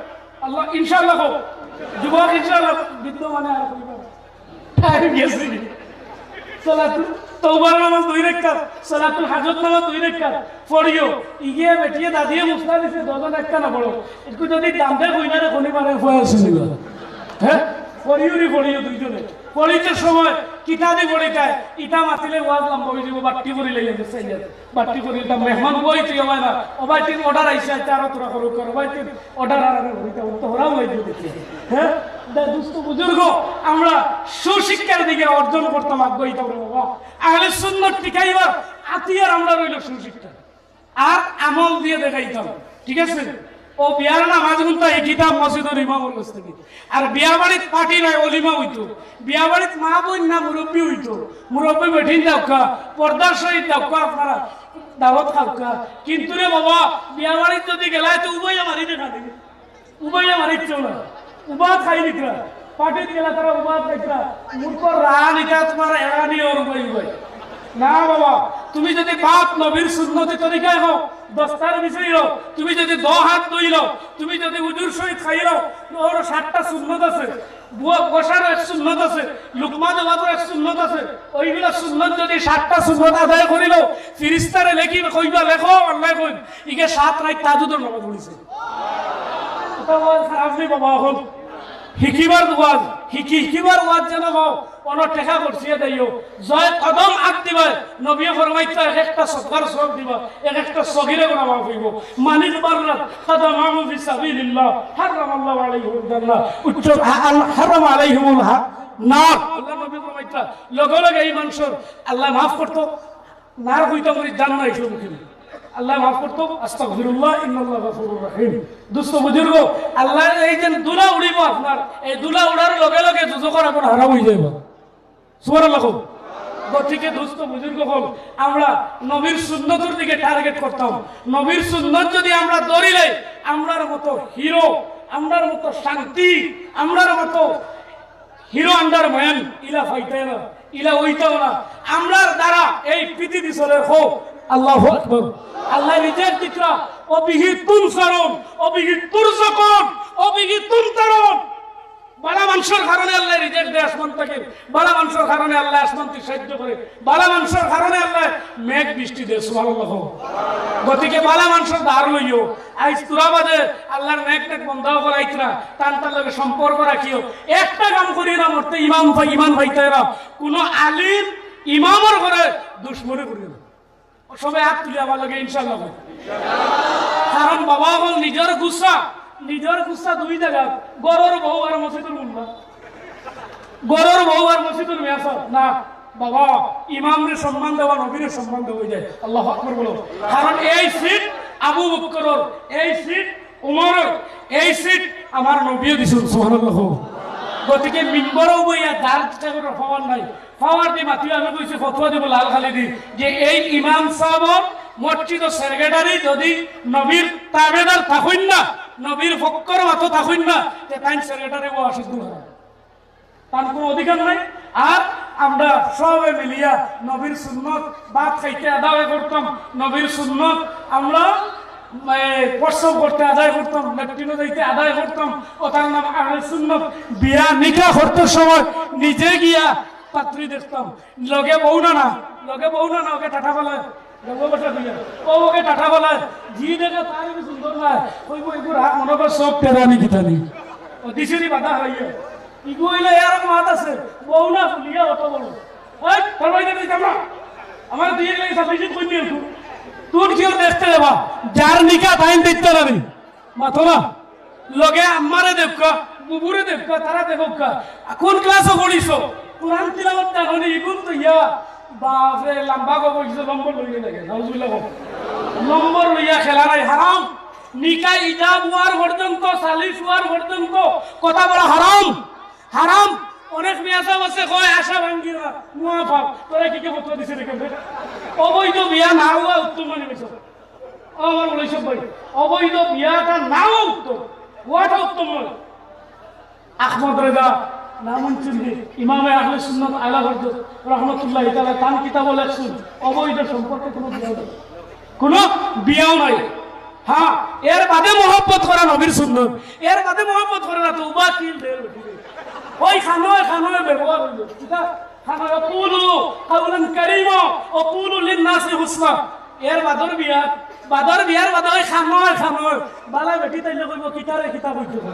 আল্লাহ, ইনশাআল্লাহ হোক। যুবক, ইনশাআল্লাহ, বৃদ্ধ মানে আর কইবা না। টাইম গেছে। সলাতুল তওবার নামাজ দুই রেকাত, সলাতুল হাজত নামাজ দুই রেকাত পড়িও। ইগিয়ে বেটিয়ে দাদিয়ে মুসলা দিছে, দুজন একটা না পড়ো। একটু যদি দামটা কই না রে, কোনি পারে ফুয়া আছে নিবা। হ্যাঁ? পড়িও রে, পড়িও দুইজনে। পড়িতে সময় কিতাবি পড়িতায়, ইটা মাতিলে ওয়াজ লম্বা হয়ে যাবো, বাট্টি করি লইয়া গেছে ইয়া। বাট্টি করি ইটা মেহমান বই তুই আমার না। ও ভাই, তিন অর্ডার আইছে, আইতে আরো তোরা করো, করো ভাই, তিন অর্ডার আর আমি হইতা, ও তো হরাও হয়ে যাবে দেখি। হ্যাঁ? দে-, দুস্থ বুজুর্গ, আমরা সুশিক্ষার দিকে অর্জন করতাম আগ্রহী থাকবো বাবা। আহলে সুন্নত টিকাইবার আতিয়ার আমরা রইল সুশিক্ষা। আর আমল দিয়ে দেখাইতাম। ঠিক আছে? ও বিয়ার নামাজ গুনতা এই কিতাব মসজিদের ইমামর কাছ থেকে। আর বিয়া বাড়িত পার্টি নাই, অলিমা হইতো। বিয়া বাড়িত মা বোন না মুরব্বী হইতো। মুরব্বী বেঠিন যাওকা, পর্দার সহিত যাওকা আপনারা দাওয়াত খাওকা। কিন্তু রে বাবা, বিয়া বাড়িত যদি গেলায় তো উবাইয়া মারি দেখা দিবে। উবাইয়া মারিত না। উবাত খাই নিতরা। পার্টিত গেলা তারা উবাত খাইতরা। মূর্খ রান ইটা তোমার এড়ানি ওর উবাই উবাই। না বাবা, তুমি যদি বাপ নবীর সুন্নতি তরিকায় হও, দস্তার বিষয় হও, তুমি যদি দ হাত ধুইল, তুমি যদি উজুর সহিত খাইল, ওর সাতটা সুন্নত আছে। বুয়া বসার এক সুন্নত আছে, লুকমা দেওয়ার এক সুন্নত আছে। ওইগুলা সুন্নত যদি সাতটা সুন্নত আদায় করিল, ফিরিস্তারে লেখি কইবা, "লেখো, আল্লাহ কইন, ইগে সাত রাইত তাহাজ্জুদর নামাজ পড়িছে।" এটা ওয়াজ খারাপ নেই বাবা, এখন হিকিবার ওয়াজ, হিকি, হিকিবার ওয়াজ যেন হও, কোনো টেকা খরচিয়ে দেইও। জয় কদম আগ দিবায়, নবী ফরমাইতা এক একটা সদকার সব দিবা, এক একটা সগিরে গুনাহ মাফ হইব। মানিক বাররাত কদমাহু ফি সাবিলিল্লাহ, হারামাল্লাহু আলাইহিল জান্নাহ। উচ্চ, হা-, আল-, হারামা আলাইহিমুল হা-, নার। আল্লাহ নবী ফরমাইতা, লগে লগে এই মানুষের আল্লাহ মাফ করতো, নার হইতো করি জান্নাত এসে মুখে। আল্লাহ মাফ করতো, আস্তাগফিরুল্লাহ, ইন্নাল্লাহ গাফুরুর রহিম। দুস্থ বুজুর্গ, আল্লাহ এই যে ধুলা উড়িব আপনার, এই ধুলা উড়ার লগে লগে দুজখর আগুন হারাম হয়ে যাইব। সুবহানাল্লাহ কও। গতিকে দুস্থ বুজুর্গ হল, আমরা নবীর সুন্নতর দিকে টার্গেট করতাম। নবীর সুন্নত যদি আমরা ধরিলে, আমরার মতো হিরো, আমরার মতো শান্তি, আমরার মতো হিরো আন্ডার ম্যান, ইলা ফাইতে না, ইলা ওইটাও না। আমরার দ্বারা এই পৃথিবী চলে হোক। আল্লাহু আকবার। আল্লাহ রিজেক্ট দিতরা, "ওয়া বিহি তুনসারুন, ওয়া বিহি তুরযাকুন, ওয়া বিহি তুমতারুন।" বালা মানুষের কারণে আল্লাহ রিজেক্ট দেয় আসমান থেকে, বালা মানুষের কারণে আল্লাহ আসমান থেকে সাহায্য করে, বালা মানুষের কারণে আল্লাহ মেঘ বৃষ্টি দেয়। সুবহানাল্লাহ। গতিকে বালা মানুষের ধার লইও। আইজ তোরা বাদে আল্লাহর নেক নেক বন্দাও করাইতরা, তান তার লগে সম্পর্ক রাখিও। একটা কাম করি না মরতে ইমাম ভাই, ইমান ভাই তারা কোনো আলিম ইমামর ঘরে দুশমনি করি না। সবাই হাত তুলি আমার লগে ইনশাআল্লাহ। কারণ বাবা হল নিজের গুসা, নিজর গুসা দুই জাগাত, ঘরর বউ আর মসজিদর মুল্লা। ঘরর বউ আর মসজিদর মেসাব না। বাবা, ইমামরে সম্মান দেওয়া নবীরে সম্মান দেওয়া অই যায়। আল্লাহু আকবার বলো। কারণ এই সিট আবু বকরর, এই সিট উমরর, এই সিট আমার নবীয়ে দিছইন। সুবহানাল্লাহ। গতিকে মিম্বরো বইয়া যার ইচ্ছা করে পাওয়ার নাই, পাওয়ার দি মাতিও। আমি কইছি ফতোয়া দিব লাল খালি দি, যে এই ইমাম সাবর মসজিদর সেক্রেটারি যদি নবীর তাবেদার থাকইন না, নবীর পক্ষর মাতো থাকইন না, তে তাইন সেক্রেটারি অওয়া অসিদ্ধ। তান কুনু অধিকার নাই। আর আমরা সবে মিলিয়া নবীর সুন্নত ভাত খাইতে আদায় করতাম, নবীর সুন্নত আমরা, এ, প্রস্রাব করতে আদায় করতাম, লেট্রিনো যাইতে আদায় করতাম। অতার নাম আহলে সুন্নত। বিয়া নিকাহ করতে সময় নিজে গিয়া পাত্রী দেখতাম। লগে বউ না না, লগে বউ না না, ওকে টাটা বলে, লগে বসে দিয়া, ও ওকে টাটা বলে, জি দেখে তার কি সুন্দর না, কইবো এগুর হাত মনে করে সব টেরানি কিতানি। ও দিশিরি বাধা হইয়া, ইগু হইলে এরকম হাত আছে, বউ না ফুলিয়া অত বড়। এই, তার বাড়িতে তুই যাবো না। আমার দুই এগুলো সাবমিশন করে নিয়ে আসুন। তুই কেউ দেখতে যাবা, যার নিকা টাইম দেখতে পারবি। মাথো না। লগে আম্মারে দেখবা, বুবুরে দেখবা, তারা দেখবা। কোন ক্লাসে পড়িছো? কোরআন তিলাওয়াত জানো নি? ইগুন তো ইয়া, বাপরে, লম্বা গো বলছো, নম্বর লইয়া লাগে। নাউজুবিল্লাহ গো। নম্বর লইয়া খেলা নাই, হারাম। নিকা ইজাব হওয়ার পর্যন্ত, সালিশ হওয়ার পর্যন্ত কথা বলা হারাম। হারাম। অনেক মেয়াসাব আছে, কয় আশা ভাঙ্গি না, মুয়া পাপ। তোরা কি কে ফতোয়া দিছে রে কেমনে? অবৈধ বিয়া না হওয়া উত্তম মনে হইছে। ও আমার বলে সব ভাই, অবৈধ বিয়াটা নাও উত্তম, হওয়াটা উত্তম নয়। আহমদ রেজা, নামুন চিনবি, ইমামে আহলে সুন্নাত আলা হজরত রহমতুল্লাহ তাআলা তান কিতাব লেখছইন, অবৈধ সম্পর্কে কোনো বিয়া নাই, কোনো বিয়াও নাই। হ্যাঁ, এর বাদে মহব্বত করা নবীর সুন্নত, এর বাদে মহব্বত করে না তো উবা কিল দের। ওই খানোয় খানোয় ব্যবহার হইল, ঠিক আছে? খানোয় কুলু কাউলান কারীমা ওয়া কুলু লিন নাসি হুসনা। এর বাদর বিয়া, বাদর বিয়ার বাদে ওই খানোয় খানোয় বালা বেটি তাইলে কইবো, "কিতারে কিতা কইতে কয়?"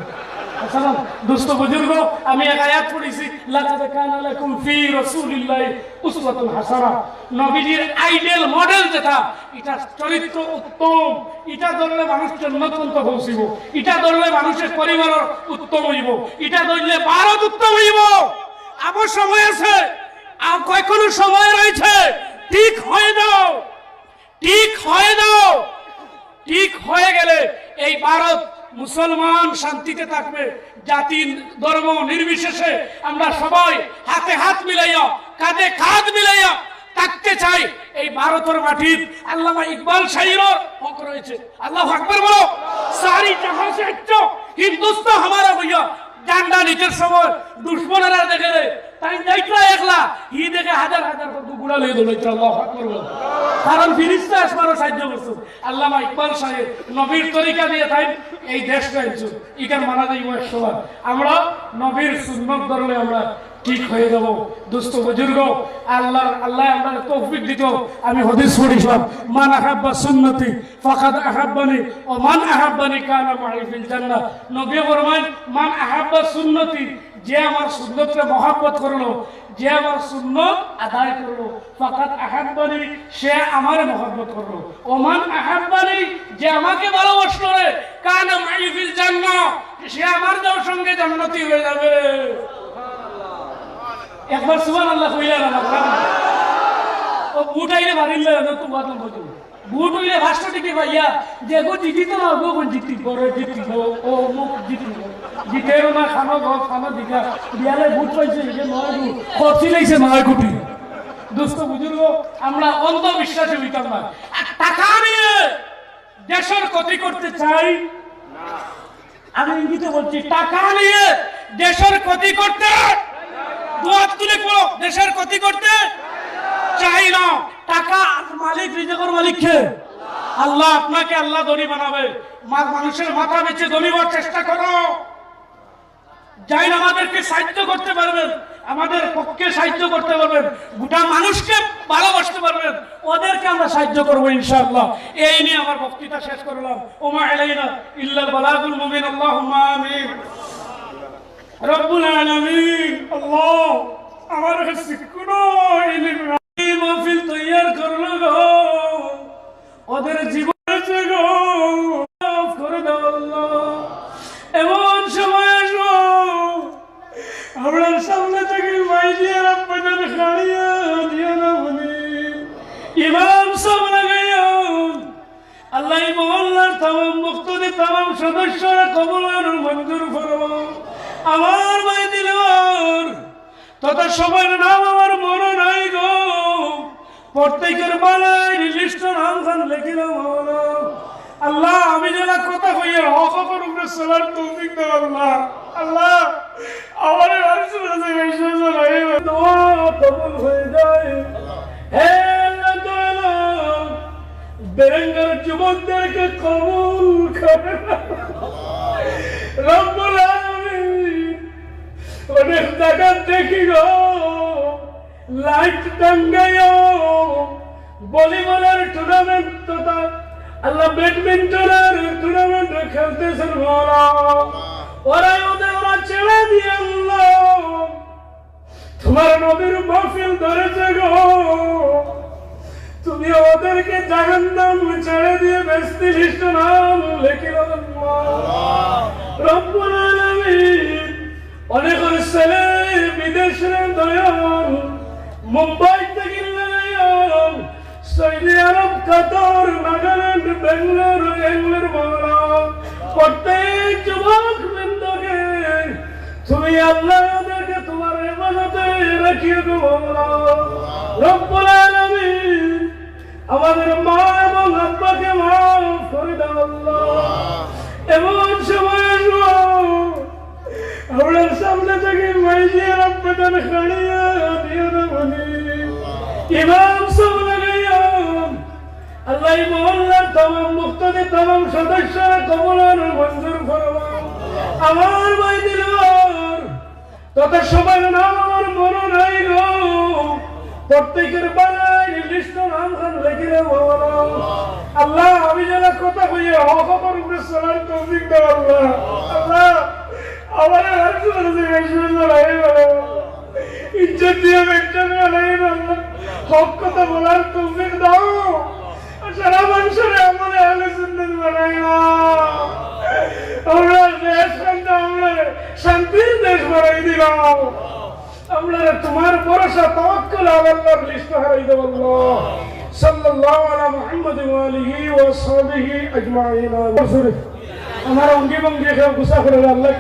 আসসালাম, দোস্ত বুজুর্গ, আমি এক আয়াত পড়ছি, "লাকাদ কানা লাকুম ফি রাসূলিল্লাহি উসওয়াতুন হাসানাহ।" নবীজির আইডল মডেল যেটা, এটা চরিত্র উত্তম, এটা ধরলে মানুষ জন্নত পর্যন্ত পৌঁছিব, এটা ধরলে মানুষের পরিবারর উত্তম হইব, এটা ধরলে ভারত উত্তম হইব। আবার সময় আছে, আর কখনো সময় রয়েছে, ঠিক হয়ে যাও। ঠিক হয়ে যাও। ঠিক হয়ে গেলে এই ভারত মুসলমান শান্তিতে থাকবে। জাতি ধর্ম নির্বিশেষে আমরা সবাই হাতে হাত মিলাইয়া, কাঁধে কাঁধ মিলাইয়া থাকতে চাই। এই ভারতের মাটিত আল্লামা ইকবাল শাহীরও হক রয়েছে। আল্লাহু আকবার বলো। সারি জাহান সে আচ্ছ, হিন্দুস্তান হামারা হইয়া ঝান্ডা নিতে সময় দুশমনেরা দেখে রে, তাই দেখলা একলা, হি দেখে হাজার হাজার কত গুড়া লইয়া দৌড়াইছে। আল্লাহু আকবার বলো। কারণ ফিরিস্তা আসমানও সাহায্য করছে। আল্লামা ইকবাল সাহেব নবীর তরিকা দিয়ে তাই এই দেশ গাইছে। ইকার মানা যাইব একশো বার। আমরা নবীর সুন্নত ধরলে আমরা ঠিক হয়ে যাব। দোস্ত বুজুর্গ, আল্লাহ, আল্লাহ আমরা তৌফিক দিত। আমি হাদিস পড়ছিলাম, "মান আহাব্বা সুন্নতি ফাকাদ আহাব্বানি, ওয়া মান আহাব্বানি কানা মাই ফিল জান্নাহ।" নবী ফরমান, "মান আহাব্বা সুন্নতি", যে আমার সুন্নতরে মহব্বত করলো, যে আমার সুন্নত আদায় করলো, ফাকাদ আহাব্বানি, সে আমারে মহব্বত করলো। ওমান আহাব্বানি, যে আমাকে ভালোবাসলো রে, কানা মাই ফিল জান্নাহ, সে আমার যাওয়ার সঙ্গে জান্নাতি হয়ে যাবে। একবার সুবহানাল্লাহ কইলা না, বাবা? ও বুট আইলে বাড়ির লয়, তো বাদ নম্বর দিব। বুট হইলে পাঁচশো টিকে পাইয়া, দেখো জিতি তো না, ওগো কোন জিতি, বড় জিতি, ও, ও মুখ জিতি, জিতেরও না, খানো গো, খানো দিঘা, বিয়ালে বুট পাইছে, এই যে নয় গো, খরচি লাইছে নয় কোটি। দোস্ত বুজুর্গ, আমরা অন্ধবিশ্বাসী হইতাম না। আর টাকা নিয়ে দেশের ক্ষতি করতে চাই। আমি ইঙ্গিতে বলছি, টাকা নিয়ে দেশের ক্ষতি করতে, দুহাত তুলে পড়ো, দেশের ক্ষতি করতে চাই না। টাকা মালিক, রিজিকের মালিক কে? আল্লাহ। আপনাকে আল্লাহ ধনী বানাবে। মা-, মানুষের মাথা বেচে ধনী হওয়ার চেষ্টা করো। যাইন আমাদেরকে সাহায্য করতে পারবেন, আমাদের পক্ষে সাহায্য করতে পারবেন, গোটা মানুষকে ভালোবাসতে পারবেন, ওদেরকে আমরা সাহায্য করবো ইনশাআল্লাহ। এই নিয়ে আমার বক্তৃতা শেষ করলাম। ওমা আলাইনা ইল্লাল বালাগুল মুবিন। আল্লাহুম্মা আমিন। রব্বুল আলামিন, আল্লাহ, আমার কাছে কোনো ইলিম নাই। এই মাহফিল তৈয়ার করলো গো, ওদের জীবন গো, মাফ করে দাও আল্লাহ। সব লাগাইও। আল্লাহ, এই মহল্লার তামাম মুক্তাদি, তামাম সদস্যরা কবুল আর মঞ্জুর ফরমাও। আমার ভাই দিলওয়ার তথা সবার নাম আমার মনে নাই গো, প্রত্যেকের বালাইর লিস্টর নাম খান লেখিলাও মাওলা। আল্লাহ, আমি যেলা কথা কইয়ার হক হকর উপরে চলার তৌফিক দেও আল্লাহ। আল্লাহ, আমার মানুষের কাছে বিশ্বাস নাই। দোয়া কবুল হয়ে যায়। হে আল্লাহ, দয়ালু, বেরেঙ্গার যুবকদেরকে কবুল করে। রব্বুল আলামিন, অনেক জায়গা দেখি গো, লাইট টাঙ্গাইও, ভলিবলের টুর্নামেন্ট তথা আল্লাহ ব্যাডমিন্টনের টুর্নামেন্ট খেলতেছেন মাওলা। ওরা ওদের ওরা ছেড়ে দিয়ে আল্লাহ তোমার নবীর মাহফিল ধরেছে গো। তুমি ওদেরকে জাহান্নাম ছেড়ে দিয়ে বেহেস্তি লিস্ট নাম লেখিল আল্লাহ। রব্বুল আলামিন, অনেকের ছেলে বিদেশে দয়াল, মুম্বাই থেকে দয়াল, সৌদি আরব, কাতার, নাগাল্যান্ড, বেঙ্গালোর, বেঙ্গালোর মাওলা, প্রত্যেক যুবক বৃন্দকে তুমি আল্লাহ ওদেরকে তোমার হেফাজতে রাখিও গো মাওলা। রব্বুল আলামিন, আমাদের মা এবং আব্বাকে মাফ করে দাও আল্লাহ। এমন সময় আসবো, আমরা সামনে থেকে মাইজিয়া রব্বে তার খাড়িয়া দিও না বলি। ইমাম সাহেব লাগাইয়া, আল্লাহ, এই মহল্লার তামাম মুক্তাদি, তামাম সদস্যরা কবুল আর মঞ্জুর ফরমাও। আমার ভাই দিলওয়ার তথা সবার নাম আমার মনে নাই গো। প্রত্যেকের বালাইর লিস্টর নাম খান লেখিলাও মাওলা। আল্লাহ, আমি যেলা কথা কইয়ার হক হকর উপরে চলার তৌফিক দেও আল্লাহ। আল্লাহ, আমার আর কোনো জিজ্ঞাসা নাই গো। ইজ্জত দিয়া বেইজ্জত বানাই না আল্লাহ। হক কথা বলার তৌফিক দাও। সারা মানুষের আমলে আহলে সুন্নত বানাই না। আমরা দেশ খানটা আমরা শান্তির দেশ বানাই দিলাও। আমরা তোমার ভরসা তাওয়াক্কুল আলাল্লাহর লিস্ট হারাই দেব আল্লাহ। সাল্লাল্লাহু আলা মুহাম্মাদ ওয়া আলিহি ওয়া সাহবিহি আজমাইন। আমার অঙ্গি ভঙ্গি কেউ গুসা করে আল্লাহ।